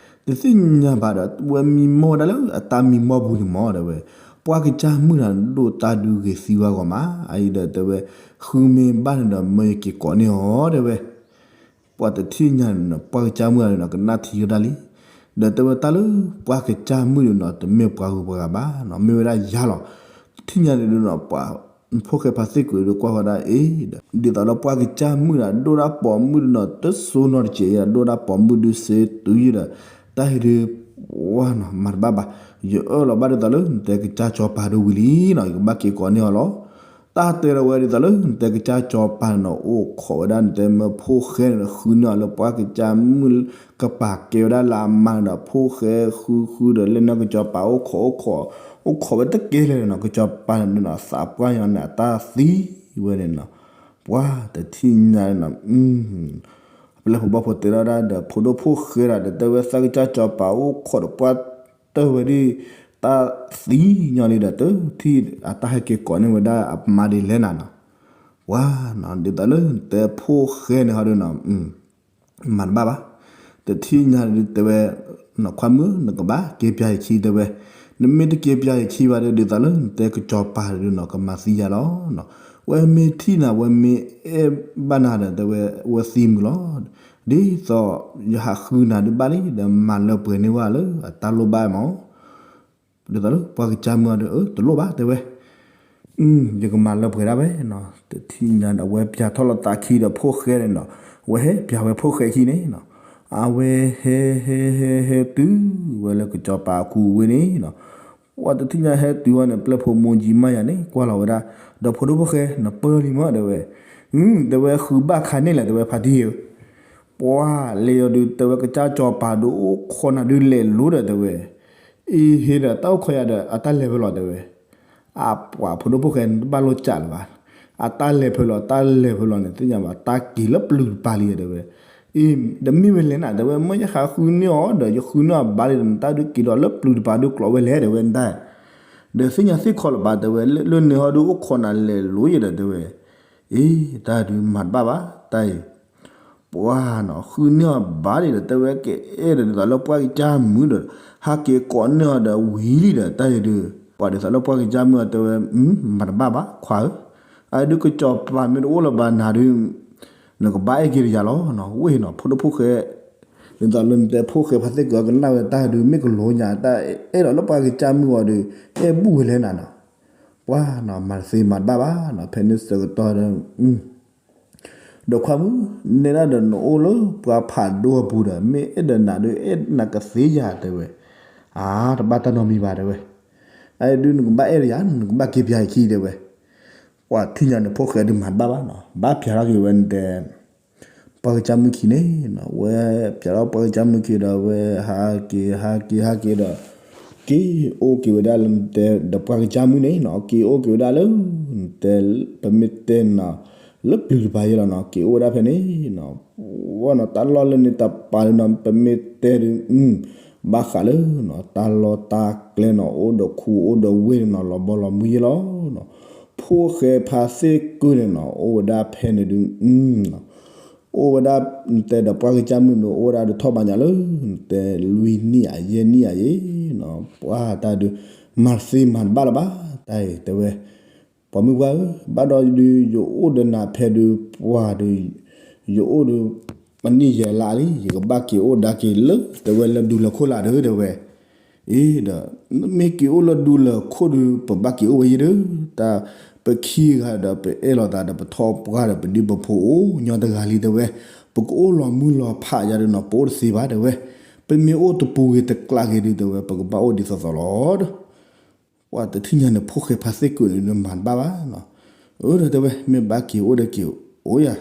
တသ့ၣ်ညါဘၣ်ဒီး ဝဲမံမီၢ်ဝဲဒၣ်လၢအတၢ်မံမီၢ်ပူၤန့ၣ်မး တဲဝဲ, ပှၢ်ကစၢ်မုၣ်တဒိၣ်တၢ်ဒုးဂ့ၤသံဝဲဂီၢ်မး, အအံၤဒီးတဲဝဲ, ဃုမ့ၢ်ဘၣ်န့ၣ်ဒီးမၢယက့ၤကိးန့ၢ်အီၤ တဲဝဲ. ပှၤတထံၣ်ညါန့ၣ်နီၤ ပှၢ်ကစၢ်မုၣ်န့ၣ်နီၤ ကနၣ်ထံယိဒၣ်လံ, ဒီးတဲဝဲတၢ်လၢပှၢ်ကစၢ်မုၣ်န့ၣ်နီၤ တမ့ၢ်ပှၤဂုၤပှၤဂၤဘၣ်နီၤ မ့ၢ်ဝဲဒၣ်ယၤလီၤ. တထံၣ်ညါန့ၣ်ဒုးနီၤ ပှၤဖိၣ်ဃဲဖါသ့ၣ်ကွံာ်ဒုးကွၢ်ဝဲဒၣ်အံၤဒီး ဒ်သိးလၢပှၢ်ကစၢ်မုၣ်ဒီး ဒိၣ်ဒၣ်ပိာ်မုၣ်ဒုးနီၤ တစိနီတစဲးယဲဒီး ဒိၣ်ဒၣ်ပိာ်မုၣ်ဒုးစ့တုၤယဲဒီး တၢ်အံၤဒုး ဝါနီၤ မၤတဘၣ်ဘၣ်, ယအၢၣ်လီၤဘၣ်ဒ်သိးလၢနတဲကစၢ်စီၤပၤဒုးဝံၤလံနီၤ ယကဘၣ်က့ၤကိးန့ၢ်အီၤလီၤ. တၢ်တဲဒီးဝဲဒ်သိးလၢနတဲကစၢ်စီၤပၤန့ၣ်နီၤ အိၣ်ခိးဝဲဒၣ်နတဲမၢဖိၣ်ဃဲန့ၣ်ဒီး ဃုန့ၢ်အီၤလၢပှၢ်ကစၢ်မုၣ်ကပၤကဲဝဲဒၣ်လၢအမါန့ၣ်ဒီး ဖိၣ်ဃဲဃုဃုဒီး လၢနီၢ်ကစီၤပၤအိၣ်ခိးအိၣ်ခိး အိၣ်ခိးဝဲတကဲလၢၤနီၤ ကစီၤပၤန့ၣ်နီၤ သးပှၢ်ညီန့ၣ် အတၢ်သံဝဲန့ၣ်နီၤ, ပှၤတထံၣ်ညါန့ၣ်နီၤ ပျဲၢ်ဖိဘီၣ်ဖိတဲထီၣ်ဒၣ်ဒီး ဖိဒိၣ်ဖိၣ်ဃဲဒီး တဲဝဲသးကစၢ်စီၤပၤအိၣ်ခိးဒီးပှၢ်တၢၢ်ဝဲဒၣ် တၢ်သံညီလံဒီး တထံၣ်အတၢ်ဟဲက့ၤကိးန့ၢ်ဝဲဒၣ်အမါဒ်လဲၣ်နၤနီၤ, ပှၤနီၤ ဒ်သိးလၢနတဲဖိၣ်ဃဲန့ၣ်ဟီဒုးနီၤ မၤတဘၣ်ဘၣ်. တထံၣ်ညါဒုးတဲဝဲ, နီၢ်ခွါမုၣ် နကဘၣ်က့ၤပၠးယခံတဲဝဲ, နမ့ၢ်တက့ၤပၠးယခံဘၣ်ဒီး ဒ်သိးလၢနတဲကစီၤပၤဒုးနီၤ ကမၤသံယၤလီၤ. ဝဲမ့ၢ်ထံၣ်နၤ ဝဲမ့ၢ်အဲၣ်ဘၣ်နၤဒီး တဲဝဲ ဝဲသံမုာ်လီၤ. ဒ်သိးယဟးဃုနၤဒုးဘၣ်လံဒီး မၤလၢပှဲၤန့ၢ်ဝဲလၢအတၢ်လိၣ်ဘၣ်မး ဒ်သိးလၢပှၢ်ကစၢ်မုၣ်အီၤဒီး အၢ တလိၣ်ဘၣ်တဲဝဲ, ယကမၤလၢပှဲၤဒၣ်ဝဲနီၤ. တထံၣ်ညါဒီး အဝဲပၠးထီၣ်လီၤသးခံဒီးဖိၣ်ဃဲန့ၣ်နီၤ, အဝဲဟဲပၠးဝဲဖိၣ်ဃဲခံန့ၣ်နီၤ, အဝဲဟဲဟဲဟဲဟဲတုၤဝဲလၢကစီၤပၤအကူဝ့ၢ်န့ၣ်နီၤ, ပှၤတထံၣ်ညါဟဲတုၤဝဲန့ၣ် ပျဲၢ်ဖိမူကံမါယၤန့ၣ် ကွၢ်လီၤဝဲဒၣ်, ဒီးဖိဒိၣ်ဖိၣ်ဃဲ နပၢၢ်လံမးတဲဝဲ, တဲဝဲဃုဘၣ်ခါန့ၣ်လဲၣ်တဲဝဲ ဖါတံၢ်ဧၢ ပှၤလဲၤယီၤဒုး တဲဝဲကစၢ်စီၤပၤဒုးအိၣ်ခိးနၤဒုးလဲၤလိၤဒီးတဲဝဲ, အံၤဟ့ဒီးတၢ်အိၣ်ခိးယၤဒီး အတၢ်လဲၤဖဲလဲၣ်တဲဝဲ, အပှၤဖိဒိၣ်ဖိၣ်ဃဲန့ၣ် တဘၣ်လိၣ်ကးလၢၤဘၣ်, အတၢ်လဲၤဖဲလဲၣ် တၢ်လဲၤဖဲလဲၣ်န့ၣ် သ့ၣ်ညါဘၣ် တၢ်က့ၤလၢပျုၤတပၤလံတဲဝဲ, အံၤ တမ့ၢ်ဝဲလဲၣ်နၤတဲဝဲ မ့ၢ်ယဟးဃုန့ၢ်အီၤဒီး ယဃုန့ၢ်အီၤဘၣ်လံဒီး နတၢ်ဒုးက့ၤဒီးလၢပျုၤတပၤဒုးကျိးဝဲလဲၣ်တဲဝဲ နတၢ် ဒီးသ့ၣ်ညါသ့ၣ်ခီလၢၤဘၣ်တဲဝဲ လၢန့ၣ်ဟီဒုးအိၣ်ခိးနၤလဲၤလိၤယဲဒီးတဲဝဲ, အံၤ တၢ်ဒုးမၤတဘၣ်ဘၣ် တၢ်အံၤ, ပှၤနီၤ ဃုန့ၢ်အီၤဘၣ်လံဒီး တဲဝဲကအဲၣ်ဒီးဒ်သိးလၢပှၢ်ကစၢ်မုၣ်ဒီး ဟးက့ၤကိးန့ၢ်အီၤဒီးဝံၤလံဒီး တၢ်အံၤဒုး, ပှၤဒ်သိးလၢပှၢ်ကစၢ်မုၣ်အီၤတဲဝဲ, မၤတဘၣ်ဘၣ် ခွါဧၢ, အအံၤဒုးကစီၤပၤမ့ၢ်တအိၣ်လၢၤဘၣ်နၤဒုး နကဘၣ်အဲၣ်က့ၤဒီးယၤလီၤနီၤ, ဝ့ၢ်နီၤ ဖိဒိၣ်ဖိၣ်ဃဲ, ဒ်သိးလၢနတဲဖိၣ်ဃဲဖါသ့ၣ်ကီးကနၣ်ဝဲတၢ်ဒုး မ့ၢ်ကလိၤညါ တၢ်အဲၣ်ဒိးလၢပှၢ်ကစၢ်မုၣ်အီၤဒီး အဲၣ်ဘူၣ်ဝဲလဲၣ်နၤနီၤ, ပှၤနီၤ မၤတသ့မၤတဘၣ်ဘၣ်နီၤ ဖဲန့ၣ်ဆၢကတီၢ်ဒီး ဒီးခွါမုၣ်, နဲဒၣ်ဒီးနအိၣ်လၢပှၤဖးဒိၣ်အပူၤဒီး မ့ၢ်အဲၣ်ဒိးနၤဒုး အဲၣ်နၤကသ့ယၤတဲဝဲ, အါ တဘၣ်တၢ်နီတမံၤဘၣ်တဲဝဲ, အအံၤဒုးနကဘၣ်အဲၣ်ဒီးယၤ နကဘၣ်က့ၤပၠးယခံတဲဝဲ, ပှၤထံၣ်ညါန့ၣ် ဖိၣ်ဃဲဒုးမၤတဘၣ်ဘၣ်နီၤ ဘၣ်ပၠးထီၣ်က့ၤဝဲနတဲ ပှၢ်ကစၢ်မုၣ်ခံန့ၣ်နီၤ ဝဲပၠးထီၣ်ပှၢ်ကစၢ်မုၣ်ခံဒီး ဝဲဟးက့ၤ ဟးက့ၤ ဟးက့ၤဒီး က့ၤအိၣ်က့ၤဝဲဒၣ်လၢနတဲ ဒီးပှၢ်ကစၢ်မုၣ်န့ၣ်နီၤ က့ၤအိၣ်က့ၤဝဲဒၣ်လၢ နတဲ ပမ့ၢ်တဲနီၤ လၢပျုၤတပၤယဲလီၤနီၤ က့ၤအိၣ်ဝဲဒၣ်ဖဲန့ၣ်နီၤ ဝဲနီၤ တၢ်လီၢ်လၢန့ၣ်တပၤလၢနီၤ ပမ့ၢ်တဲဒုး ဘၣ်ဃးလၢနီၤ တၢ်လီၢ်တၢ်ကျဲနီၤ အိၣ်ဒီးခူအိၣ်ဒီးဝ့ၢ်န့ၣ်နီၤ လီၤဘီလီၤမုၢ်ယဲလီၤနီၤ ဖိၣ်ဃဲဖါသ့ၣ်ကုၢ်န့ၣ်နီၤ အိၣ်ဝဲဒၣ်ဖဲန့ၣ်ဒုး အိၣ်ဝဲဒၣ် နတဲဒီးပှၢ်ကစၢ်မုၣ်န့ၣ် အိၣ်ဝဲဒၣ်ဒုးထီၣ်ဘၣ်ညါလၢ နတဲလွံၢ်နံၣ်ဧါ ယဲၢ်နံၣ်ဧါယဲနီၤ ပှၤတၢ်ဒုး မၤတသ့မၤတဘၣ်လၢၤဘၣ် တၢ်အံၤတဲဝဲ ပှၤမုၢ်ပှၢ်ဧၢ ဘၣ်ဒီးဒုး ယအိၣ်ဒီးနၤဖဲဒုး ပှၤဒုး ယအိၣ်ဒုး ပနံၣ်ယဲၢ်လါလံ ယကဘၣ်က့ၤအိၣ်ဒါက့ၤလၢ တဲဝဲလၢဒူလၢၢ်ခိၣ်လာ်ဒုး တဲဝဲ အံၤဒီး မ့ၢ်က့ၤအိၣ်လၢဒူလၢၢ်ခိၣ်ဒုး ပဘၣ်က့ၤအိၣ်ဝဲယဲဒုး တၢ်ပခံဂၤဒီး ပအဲၣ်လိာ်သးဒီး ပထီၣ်ပှၢ်ဒီး ပဒုးပဖိးအိၣ်ညီတဂၤလံ တဲဝဲ ပကအိၣ်လီၤမုၢ်လီၤဖးယၤဒုးနီၤ ပအိၣ်တသ့ဘၣ် တဲဝဲ ပမ့ၢ်အိၣ်တပူၤဂ့ၤတကျးဂ့ၤဒုး တဲဝဲ ပကဘၣ်အိၣ်ဒ်သိးသိးလီၤဒီး ပှၤတထံၣ်ညါန့ၣ် ဖိၣ်ဃဲဖါသ့ၣ်ကုၢ်န့ၣ် မၤတဘၣ်ဘၣ်နီၤ အၢ ဒီးတဲဝဲ မ့ၢ်ဘၣ်က့ၤအိၣ်ဒီးက့ၤအိၣ်ယၤ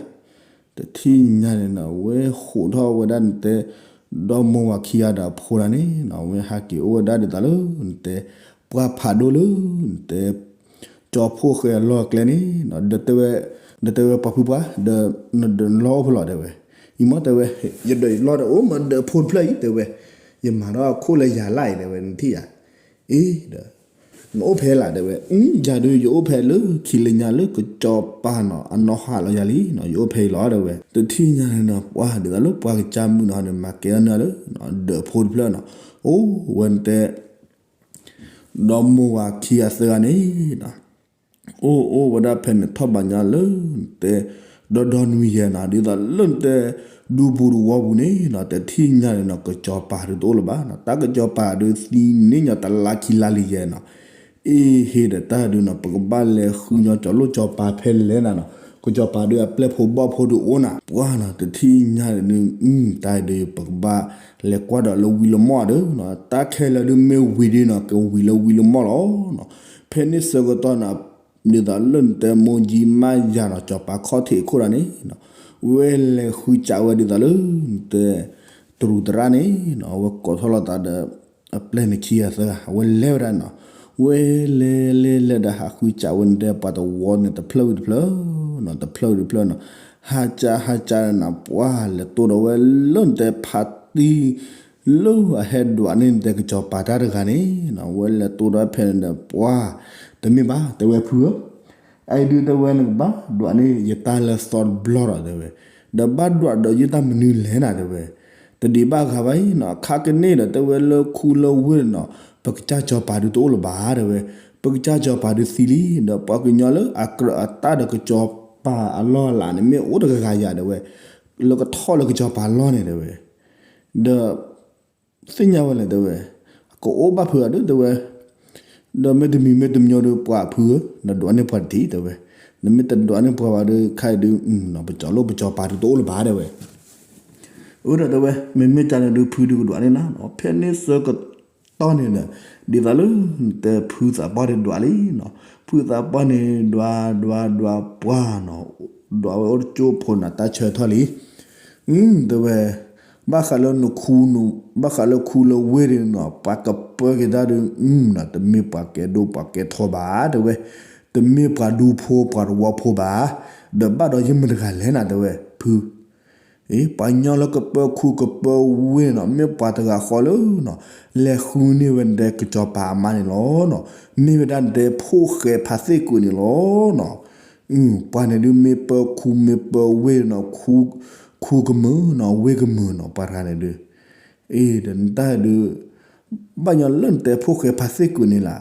တထံၣ်ညါန့ၣ်နီၤ ဝဲဃိးထီၣ်ဝဲဒၣ်နတဲ ဒီမိၢ်ဝၤခံဂၤဒီးအဖိဒၣ်န့ၣ်နီၤ ဝဲဟးက့ၤအိၣ်ဝဲဒၣ်ဒ်သိးလၢ နတဲ ပှၢ်ဖးဒိၣ်လၢ နတဲ ကၠီဖိၣ်ဃဲအလီၢ်အကျဲန့ၣ်နီၤ ဒီးတဲဝဲ ဒီးတဲဝဲပှၤဖုပှၢ် ဒီး နဒီးနလီၢ်အိၣ်ဖဲလဲၣ်တဲဝဲ အံၤမ့ၢ်တဲဝဲ ယဒီးယလီၢ်ဒီးအိၣ်မးဒီးဖိတဖျၢၣ်အံၤတဲဝဲ ယမၤထီၣ်အခိၣ်လၢယၤလၢ်အံၤတဲဝဲ နထံၣ်ယၤ အံၤဒီး နအိၣ်ဖဲလဲၣ် တဲဝဲ. ယၤဒုး ယအိၣ်ဖဲလၢခံလၢညါလၢကစီၤပၤနီၤ အနီၢ်ဟးလီၤယၤလံနီၤ, ယအိၣ်ဖဲအံၤလီၤ တဲဝဲ. တထံၣ်ညါန့ၣ်နီၤ ပှၤဒ်သိးလၢပှၤကစၢ်မုၣ်နီၤန့ၣ် မၤကဲထီၣ်န့ၢ်လၢ ဒၢးဖိတဖျၢၣ်နီၤ, အိၣ်ဝဲတဲ ဒီမိၢ်ဝၤခံဂၤသၢဂၤန့ၣ်နီၤ, အိၣ်အိၣ်ဝဲဒၣ်ဖဲန့ၣ် ထီၣ်ဘးညါလၢ တဲ ဒီဒီနွံယဲၢ်နီၤ, ဒ်သိးလၢနတဲ ဒူပူၤတဝီပူၤန့ၣ်နီၤ, တထံၣ်ညါန့ၣ်နီၤ ကစီၤပၤဒုးတအိၣ်လၢၤဘၣ်နီၤ, တၢ်ကစီၤပၤဒုးသံန့ၢ်ညီတလါခံလါလံယဲၢ်နီၤ, အ့ဟ့ဒီးတၢ်ဒုးနီၤ ပကဘၣ်လဲၤဃုညီကၠီၤလိၣ်ကစီၤပၤဖဲလဲၣ်နၤနီၤ, ကစီၤပၤဒုးအပျဲၢ်ဖိဘီၣ်ဖိဒုးအိၣ်နၤ, ပှၤနီၤ တထံၣ်ညါန့ၣ်ဒုး တၢ်ဒုး ပကဘၣ်လဲၤကွၢ်ဒီးလၢဝံၤလၢမီၢ်ဒုးနီၤ, တၢ်ခဲလၢာ်ဒုးမ့ၢ်ဝံၤဒုးနီၤ ကဝံၤလၢဝံၤလၢမီၢ်လီၤနီၤ, ဖဲန့ၣ်ဆၢကတီၢ်နီၤ ဒ်သိးလၢနတဲမိၢ်ကၠံမးယၤနီၤ ကစီၤပၤခီၣ်ထံးအခိၣ်တၢ်န့ၣ်နီၤ, ဝဲလဲၤဃုစးဝဲဒ်သိးလၢ နတဲ တရူးသရၣ်န့ၣ်နီၤ, အဝဲကိးထီၣ်လိာ်သးဒီး အပျဲၢ်န့ၣ်ခံဂၤသၢဂၤ အဝဲလဲၤဝဲဒၣ်နီၤ, ဝဲလဲၤလဲၤလဲၤဒီးဟးဃုစးဝဲနတဲပှၤတဝီန့ၣ် တဖျၢၣ်ဝံၤတဖျၢၣ်နီၤ, တဖျၢၣ်ဝံၤတဖျၢၣ်နီၤ, ဟးစးဟးစးဒီးနီၤ ပှၤလဲၤတိၢ်ဒီးဝဲလၢနတဲဖါတံၢ် လၢအဟဲဒွးန့ၢ်နတဲကစီၤပၤတၢ်တဂၤန့ၣ်နီၤ, ဝဲလဲၤတိၢ်ဒီးဖဲန့ၣ်ဒီး ပှၤ တမ့ၢ်ဘၣ် တဲဝဲဖုဧၢ, အအံၤဒုးတဲဝဲနကဘၣ်ဒွးန့ၢ် ယတၢ်လၢသီတဘျီဒီး တဲဝဲ, ဒီးဘၣ်ဒွးဒီးယတၢ်မနုၤလဲၣ်နၤ တဲဝဲ, တဒံးဘၣ်ဂၤဘၣ်အံၤနီၤ, ခါကန့ၣ်ဒီးတဲဝဲလၢခူလၢဝ့ၢ်နီၤ, ပကစၢ်စီၤပၤဒုးတအိၣ်လၢၤဘၣ် တဲဝဲ, ပကစၢ်စီၤပၤဒုးသံလံ, ဒီးပှၤကညီလၢအကြၢးအတၢ်ဒီးကစီၤပၤအလီၢ်အလၤန့ၣ် မ့ၢ်အိၣ်တဂၤဂၤယၤ တဲဝဲ, လၢကထီၣ်လၢကစီၤပၤအလီၢ်န့ၣ် တဲဝဲ, ဒီး သ့ၣ်ညါဝဲလဲၣ် တဲဝဲ, ကအိၣ်ဘၣ်ဖုးအဒုး တဲဝဲ, ဒီးမ့ၢ်တမံၤမ့ၢ်တမံၤဒီး ပှၤဖုဧၢ, နဒွးန့ၢ်ပှၤတထံၣ် တဲဝဲ, နမ့ၢ်တဒွးန့ၢ်ပှၤဘၣ်ဒီး ခဲအံၤဒုး ပကၠီၤလိၣ်ပကၠီၤပၤဒုးတအိၣ်လၢၤဘၣ် တဲဝဲ, အၢဒီးတဲဝဲ မ့မ့ၢ်ကန့ၣ်ဒုး ဖုဒုးကဒွးန့ၢ်နၤ, ဖဲန့ၣ်ဆၢကတီၢ်န့ၣ်ဒီး ဒ်သိးလၢနတဲဖုသးပှၢ်ဒုးဒွးလံနီၤ, ဖုသးပှၢ်န့ၣ် ဒွးဒွးဒွးပှၢ်နီၤ, ဒွးဝဲအိၣ်တကၠိဖိနီၤ တၢ်ဆၢထီၣ်လံ တဲဝဲ, ဘၣ်ဃးလၢနခူ, ဘၣ်ဃးလၢခူလၢဝ့ၢ်ဒုးနီၤ ပှၤကပၢက့ၤတၢ်ဒုးနီၤ တမ့ၢ်ပှၤကဲဒိၣ်ပှၤကဲထီဘၣ် တဲဝဲ, တမ့ၢ်ပှၤဒူဖိပှၤတဝီဖိဘၣ်, ဒီးဘၣ်ဒီးယမုၢ်တဂၤလဲၣ်နၤ တဲဝဲ, ဖု ပှၤကညီလၢကပၢခူကပၢဝ့ၢ်နီၤ မ့ၢ်ပှၤတဂၤဃီလၢနီၤ လဲၤဃုန့ၢ်ဝဲနတဲကစီၤပၤအမါန့ၣ်လီၤနီၤ, မ့ၢ်ဝဲဒၣ်နတဲဖိၣ်ဃဲဖါသ့ၣ်ကုာ်န့ၣ်လီၤနီၤ, ပှၤန့ၣ်ဒုးမ့ၢ်ပၢခူမ့ၢ်ပၢဝ့ၢ်နီၤ, ခူကမုာ်နီၤ ဝ့ၢ်ကမုာ်နီၤ ပှၤတဂၤန့ၣ်ဒုး, အ့ဒီးနတၢ်ဒုး ဘၣ်ညီလၢနတဲဖိၣ်ဃဲဖါသ့ၣ်ကုာ်န့ၣ်လီၤ,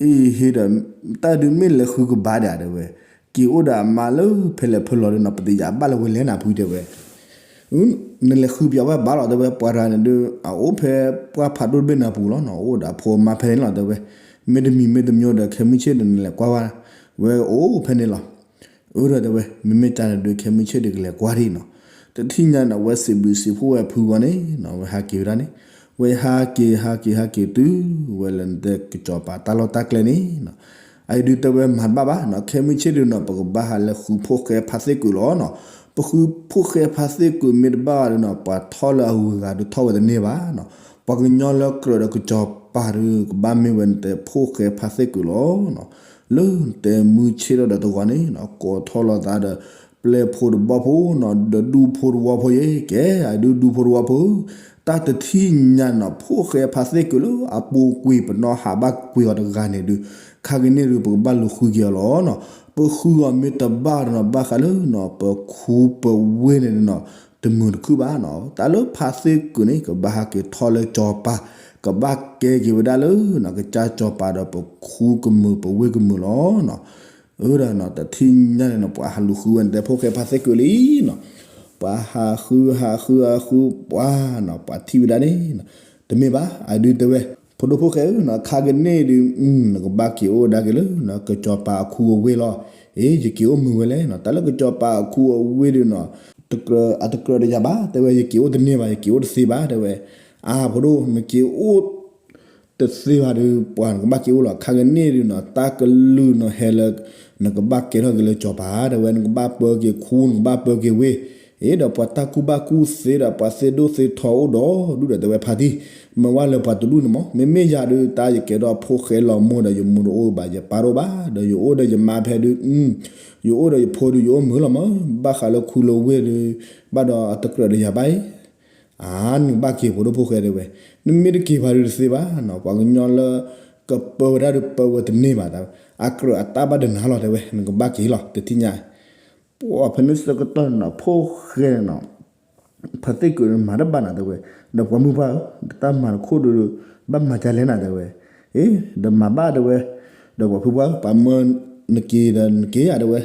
အ့ဟ့ဒီး တၢ်ဒုးမ့ၢ်လဲၤဃုကဘၣ်ဒၣ် တဲဝဲ, က့ၤအိၣ်ဒီးအမါလၢဖဲလဲၣ်ဖဲလဲၣ်ဒီးနီၤ ပတယာ်ဘၣ်လၢၤဝဲလဲၣ်နၤဖု တဲဝဲ, နလဲၤဃုပျးဝဲဘၣ်လီၤ တဲဝဲ, ပှၤတဂၤန့ၣ်ဒုး အအိၣ်ဖဲပှၢ်ဖးဒိၣ်တဘ့ၣ်နၤပူၤလီၤနီၤ, အိၣ်ဒီးအဖိအမါဖဲန့ၣ်လီၤ တဲဝဲ, မ့တမံၤမ့တမံၤဒီး ခဲမုၢ်ဆ့ၣ်ဒီးနလဲၤကွၢ်ဝဲ ဝဲအိၣ်ဖဲန့ၣ်လီၤ, အၢဒီးတဲဝဲ မ့မ့ၢ်ကန့ၣ်ဒုး ခဲမုၢ်ဆ့ၣ်ဒုးကလဲၤကွၢ်ဒံးနီၤ, တထံၣ်ညါန့ၣ် ဝဲစံးဘျုးစံးဖှိၣ်ဝဲဖုဂီၢ်န့ၣ်နီၤ, ဝဲဟးက့ၤဟးက့ၤဟးက့ၤဟးက့ၤတုၤဝဲလၢနတဲကစီၤပၤတၢ်လီၢ်တၢ်ကျဲန့ၣ်နီၤ, အအံၤဒုးတဲဝဲမၤတဘၣ်ဘၣ်နီၤ, ခဲမုၢ်ဆ့ၣ်ဒုးနီၤ ပကဘၣ်ဟးလဲၤဃုဖိၣ်ဃဲဖါသ့ၣ်ကုာ်လီၤနီၤ, ပဃုဖိၣ်ဃဲဖါသ့ၣ်ကုာ်မ့ၢ်တဘၣ်ဘၣ်ဒီးနီၤ ပှၤထီၣ်လၢအဂုၤအဂၤဒုးထီၣ်ဝဲတန့ၢ်ဘၣ်နီၤ, ပှၤကညီလၢကြၢးဒီးကစီၤပၤဒုး ကဘၣ်မ့ၢ်ဝဲနတဲဖိၣ်ဃဲဖါသ့ၣ်ကုာ်လီၤနီၤ, လၢနတဲမုၢ်ဆ့ၣ်ထီၣ်ဒီးတဂီၤန့ၣ်နီၤ ကိးထီၣ်လိာ်သးဒီး ပျဲၢ်ဖိတဘီၣ်ဖိနီၤ ဒီးဒူဖိတဝီဖိယဲ ကဲ အဒုးဒူဖိတဝီဖိ တၢ်တထံၣ်ညါနီၤ ဖိၣ်ဃဲဖါသ့ၣ်ကုာ်လၢအပူၤကွံာ် ပနီၢ်ဟးဘၣ်ကွံာ်အီၤတဂၤန့ၣ်ဒုး ခါကန့ၣ်ဒုး ပကဘၣ်လူၤဃုက့ၤအီၤလီၤနီၤ, ပဃုအီၤမ့ၢ်တဘၣ်ဒီးနီၤ ဘၣ်ဃးလၢနီၤ ပခူပဝ့ၢ်န့ၣ်နီၤ တမုာ်တခုၣ်ဘၣ်နီၤ, တၢ်လၢဖါသ့ၣ်ကုာ်န့ၣ် ကဘၣ်ဟးက့ၤထီၣ်လၢကစီၤပၤ ကဘၣ်ကဲက့ၤဝဲဒၣ်လၢနီၤ ကစၢ်စီၤပၤဒီးပခူကမုာ်ပဝ့ၢ်ကမုာ်လီၤနီၤ, အၢဒီးနီၤ တထံၣ်ညါန့ၣ်နီၤ ပှၤဟးလူၤဃုဝဲနတဲဖိၣ်ဃဲဖါသ့ၣ်ကုာ်လံနီၤ, ပှၤဟးဃုဟးဃုဟးဃု ပှၤနီၤ ပှၤထံၣ်ဝဲဒၣ်န့ၣ်နီၤ, တမ့ၢ်ဘၣ် အဒုးတဲဝဲ ဖိဒိၣ်ဖိၣ်ဃဲဧၢနီၤ ခါကန့ၣ်ဒုး နကဘၣ်က့ၤအိၣ်ဒၣ်က့ၤလၢနီၤ ကစီၤပၤအခူအဝ့ၢ်လီၤ, အ့ ယက့ၤအိၣ်မုာ်ဝဲလဲၣ်နီၤ, တၢ်လၢကစီၤပၤအခူအဝ့ၢ်ဒုးနီၤ တကြၢး အတကြၢးတယၤဘၣ် တဲဝဲ ယက့ၤအိၣ်တန့ၢ်ဘၣ် ယက့ၤအိၣ်တသ့ဘၣ် တဲဝဲ, အါ ဖိဒိၣ် နက့ၤအိၣ် တသ့ဘၣ်ဒီး ပှၤနကဘၣ်က့ၤအိၣ်လီၤ, ခါကန့ၣ်ဒုးနီၤ တၢ်ကလုၢ်နီၤဟဲလၢ နကဘၣ်ကဲထီၣ်က့ၤလၢကစီၤပၤ တဲဝဲ နကဘၣ်ပၢက့ၤခူ နကဘၣ်ပၢက့ၤဝ့ၢ်, အ့ ဒီးပှၤတၢ်ကူၣ်ဘၣ်ကူၣ်သ့ဒီး ပှၤသ့ၣ်ဒိၣ်သ့ၣ်ထီအိၣ်ဒီးဒူၣ်ဒီး တဲဝဲဖါတံၢ်, မ့ၢ်ဝဲလၢပှၤတဒူၣ်န့ၣ်မး, မ့မ့ၢ်ယၤဒုး တၢ်ယကဲထီၣ်ဖိၣ်ဃဲလီၤမိၢ်ဒီး ယမိၢ်တအိၣ်ဘၣ် ယပၢ်တအိၣ်ဘၣ် ဒီးယအိၣ်ဒီးယမါဖဲဒုး ယအိၣ်ဒီးယဖိဒုး ယအိၣ်မုာ်လီၤမး, ဘၣ်ဃးလၢခူလၢဝ့ၢ်ဒုး ဘၣ်ဒီးအတကြၢးတယၤဘၣ်အံၤ အါ နကဘၣ်က့ၤဖိဒိၣ်ဖိၣ်ဃဲတဲဝဲ, နမ့ၢ်တက့ၤဘၣ်ဒုးတသ့ဘၣ်နီၤ, ပှၤကညီလၢ ကပၢဝဲဒၣ်ဒီးပၢဝဲတန့ၢ်ဘၣ်, အကြၢးအတၢ်ဘၣ်ဒိးနၤလီၤ တဲဝဲ, နကဘၣ်က့ၤလီၤ တထံၣ်ညါ. ပှၤဖဲန့ၣ်ဆၢကတီၢ်န့ၣ်နီၤ ဖိၣ်ဃဲန့ၣ်နီၤ ဖါသ့ၣ်ကုာ်မၤတဘၣ်နၤ တဲဝဲ, ဒီးပှၤမုၢ်ပှၢ်ဧၢ, တၢ်မၤတခိၣ်ဒုး ဘၣ်မၤဒ်လဲၣ်နၤ တဲဝဲ, အ့ ဒီးမၤဘၣ် တဲဝဲ, ဒီးပှၤဖုပှၢ်ဧၢ ပှၤမၢနက့ၤဒီးနက့ၤဧါ တဲဝဲ,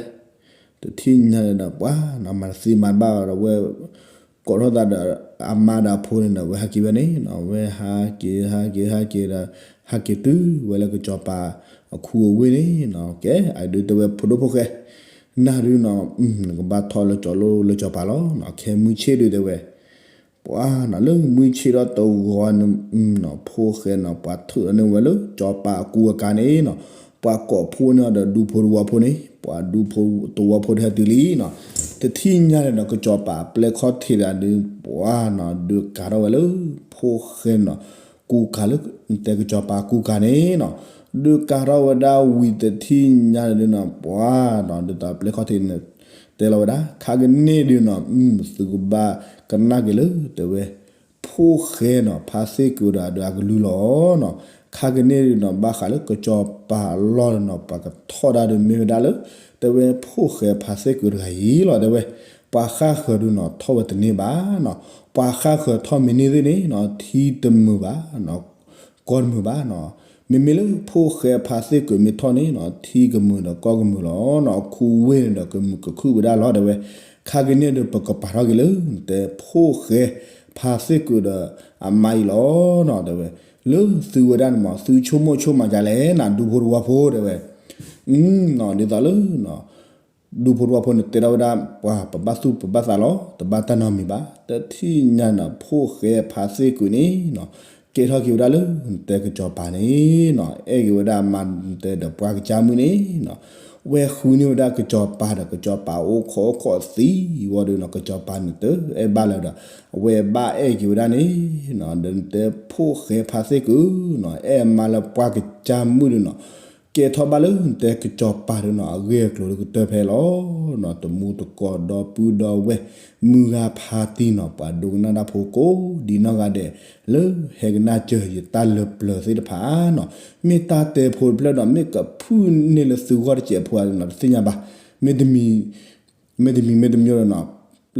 တထံၣ်ညါဒီးပှၤနီၤ မၤတသ့မၤတဘၣ်ဒီးဝဲ ကိးထီၣ်သးဒီး အမါဒီးအဖိန့ၣ်ဒီး ဝဲဟးက့ၤဝဲန့ၣ်နီၤ, ဝဲဟးက့ၤ ဟးက့ၤ ဟးက့ၤဒီး ဟးက့ၤတုၤဝဲလၢကစီၤပၤအခူအဝ့ၢ်န့ၣ်နီၤ, ကဲ အဒုးတဲဝဲ ဖိဒိၣ်ဖိၣ်ဃဲ နၤဒုးနီၤ နကဘၣ်ထီၣ်လၢကၠီၤလိၣ်လၢကစီၤပၤလီၤနီၤ, ခဲမုၢ်ဆ့ၣ်ဒုး တဲဝဲ ပှၤနီၤ လၢမုၢ်ဆ့ၣ်ထီၣ်တဂီၤန့ၣ်နီၤ ဖိၣ်ဃဲနီၤ ပှၤထုးထီၣ်န့ၢ်ဝဲလၢကစီၤပၤအကူအကၤန့ၣ်နီၤ, ပှၤကိးဖှိၣ်န့ၢ်အီၤဒီးဒူဖိတဝီဖိန့ၣ်, ပှၤဒူဖိတဝီဖိတဟဲတုၤလံနီၤ, တထံၣ်ညါန့ၣ်ဒီး ကစီၤပၤအပျဲၢ်ခီၣ်ထံးတဂၤဒုး ပှၤနီၤ ဒုးကၤထီၣ်ဝဲလၢ ဖိၣ်ဃဲနီၤ ကူကၤလၢ တဲကစီၤပၤကူကၤန့ၣ်နီၤ, ဒုးကၤထီၣ်ဝဲဒၣ်ဝံၤတထံၣ်ညါန့ၣ်ဒုးနီၤ ပှၤနီၤ ဒ်သိးပျဲၢ်ခီၣ်ထံးန့ၣ် တဲလီၤဝဲဒၣ် ခါကန့ၣ်ဒုးနီၤ သုကဘၣ်ကနၣ်က့ၤလၢ တဲဝဲ ဖိၣ်ဃဲနီၤ ဖါသ့ၣ်ကုာ်ဒီးအကလုၢ်လီၤနီၤ, ခါကန့ၣ်ဒုးနီၤ ဘၣ်ဃးလၢကစီၤပၤအလီၢ်န့ၣ်နီၤ ပှၤကထီၣ်ဒၣ်ဒုးမ့ၢ်ဝဲဒၣ်လၢ တဲဝဲ ဖိၣ်ဃဲဖါသ့ၣ်ကုာ်တဂၤအံၤလီၤ တဲဝဲ, ပှၤဃၣ်ဃၢၤဒုးနီၤ ထီၣ်ဝဲတန့ၢ်ဘၣ်နီၤ, ပှၤဃၣ်ဃၢၤထီၣ်မ့ၢ်န့ၢ်သ့ၣ်န့ၣ်နီၤ ထံတမုာ်ဘၣ်နီၤ ကီၢ်တမုာ်ဘၣ်နီၤ, မ့မ့ၢ်လၢဖိၣ်ဃဲဖါသ့ၣ်ကုာ်မ့ၢ်ထီၣ်န့ၣ်နီၤ ထံကမုာ်ဒီးကီၢ်ကမုာ်လီၤနီၤ, အခူဝ့ၢ်န့ၣ်ဒီးကမုာ်ကခုၣ်ဝဲဒၣ်လီၤ တဲဝဲ, ခါကန့ၣ်ဒုး ပကပာ်ထီၣ်က့ၤလၢ တဲဖိၣ်ဃဲဖါသ့ၣ်ကုာ်ဒီးအမါအံၤလီၤနီၤ တဲဝဲ, လၢသုဝဲဒၣ်န့ၣ်မး သုဆိကမိၣ်ဆိကမးဒ်လဲၣ်နၤ ဒူဖိတဝီဖိ တဲဝဲ, ဒ်သိးလၢ ဒူဖိတဝီဖိန့ၣ် တဲထီၣ်ဝဲဒၣ် ပှၤပဘၣ်သူၣ်ပဘၣ်သးလီၤ တဘၣ်တၢ်နီတမံၤဘၣ်, တထံၣ်ညါန့ၣ် ဖိၣ်ဃဲဖါသ့ၣ်ကုာ်န့ၣ်နီၤ ကဲထီၣ်က့ၤဝဲဒၣ်လၢ တဲကစီၤပၤန့ၣ်နီၤ အဲၣ်က့ၤဝဲဒၣ်မါတဲဒီးပှၤကစၢ်မုၣ်န့ၣ်နီၤ, ဝဲဃုန့ၢ်ဝဲဒၣ်ကစီၤပၤဒီး ကစီၤပၤအိၣ်ခိးအိၣ်ခိးသံဝံၤဒီးနီၤ ကစီၤပၤန့ၣ်တအဲၣ်ဘၣ်လၢၤဒီး အဝဲဘၣ်အဲၣ်က့ၤဝဲဒၣ်န့ၣ်နီၤ ဒီးနတဲဖိၣ်ဃဲဖါသ့ၣ်ကုာ်နီၤ အဲၣ်မါလၢပှၤကစၢ်မုၣ်ဒုးနီၤ ကဲထီၣ်ဘၣ်လၢနတဲကစီၤပၤဒုးနီၤ အဂ့ၢ်အကျိၤဒုးကတၢၢ်ဖဲလီၤနီၤ, တမူတကိးဒီပုၢ်ဒီဝဲၢ် မုၢ်ဂၤဖါတံၢ်နီၤ ပှၤဒိကနၣ်တၢ်ဖိကိးဒ်နီၢ်ဂၤဒဲး လၢဟဲကနၣ်စၢၤယတၢ်လၢပျၢၤသ့ၣ်တဖၣ်နီၤ, မ့ၢ်တၢ်တဲဖိတဖျၢၣ်ဒီး မ့ၢ်ကဖုၣ်န့ၢ်လၢသုဂီၢ်တစဲးဖိဧါနီၤ တသ့ၣ်ညါဘၣ်, မ့တမံၤ မ့တမံၤမ့တမံၤဒီးနီၤ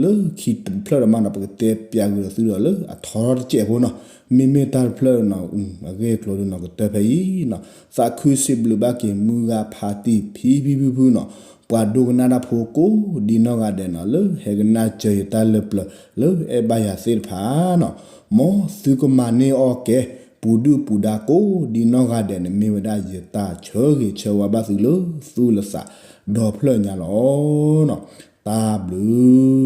လၢခံတဖျၢၣ်ဒီးမးနီၤ ပကတဲပျးကွံာ်ဒီးသုဒီးလၢအထီထီၣ်တစဲးဖိနီၤ, မ့မ့ၢ်တၢ်တဖျၢၣ်ဒီးနီၤ အဂ့ၢ်အကျိၤဒုးနီၤ ကတၢၢ်ဖဲအံၤနီၤ, သးခုစံးဘျုးဘၣ်က့ၤ မုၢ်ဂၤဖါတံၢ်ဖံဖံဖုဖုနီၤ, ပှၤဒိကနၣ်တၢ်ဖိကိးဒ်နီၢ်ဂၤဒဲးနီၤ လၢဟဲကနၣ်စၢၤယတၢ်လၢပျၢၤ လၢအဲၣ်ဘၣ်ယၤသ့ၣ်တဖၣ်နီၤ, မ်သုကမၤန့ၢ်အီၣ်ကဲ ပူၤဒုၣ်ပူၤဒါကိးဒ်နီၢ်ဂၤဒဲးန့ၣ် မ့ၢ်ဝဲဒၣ်ယတၢ်ဆၢဂ့ၤဆၢဝါဘၣ်သုလၢသူၣ်လၢသးဒီဖျၢၣ်ညါလီၤနီၤ, တၢ်ဘျုး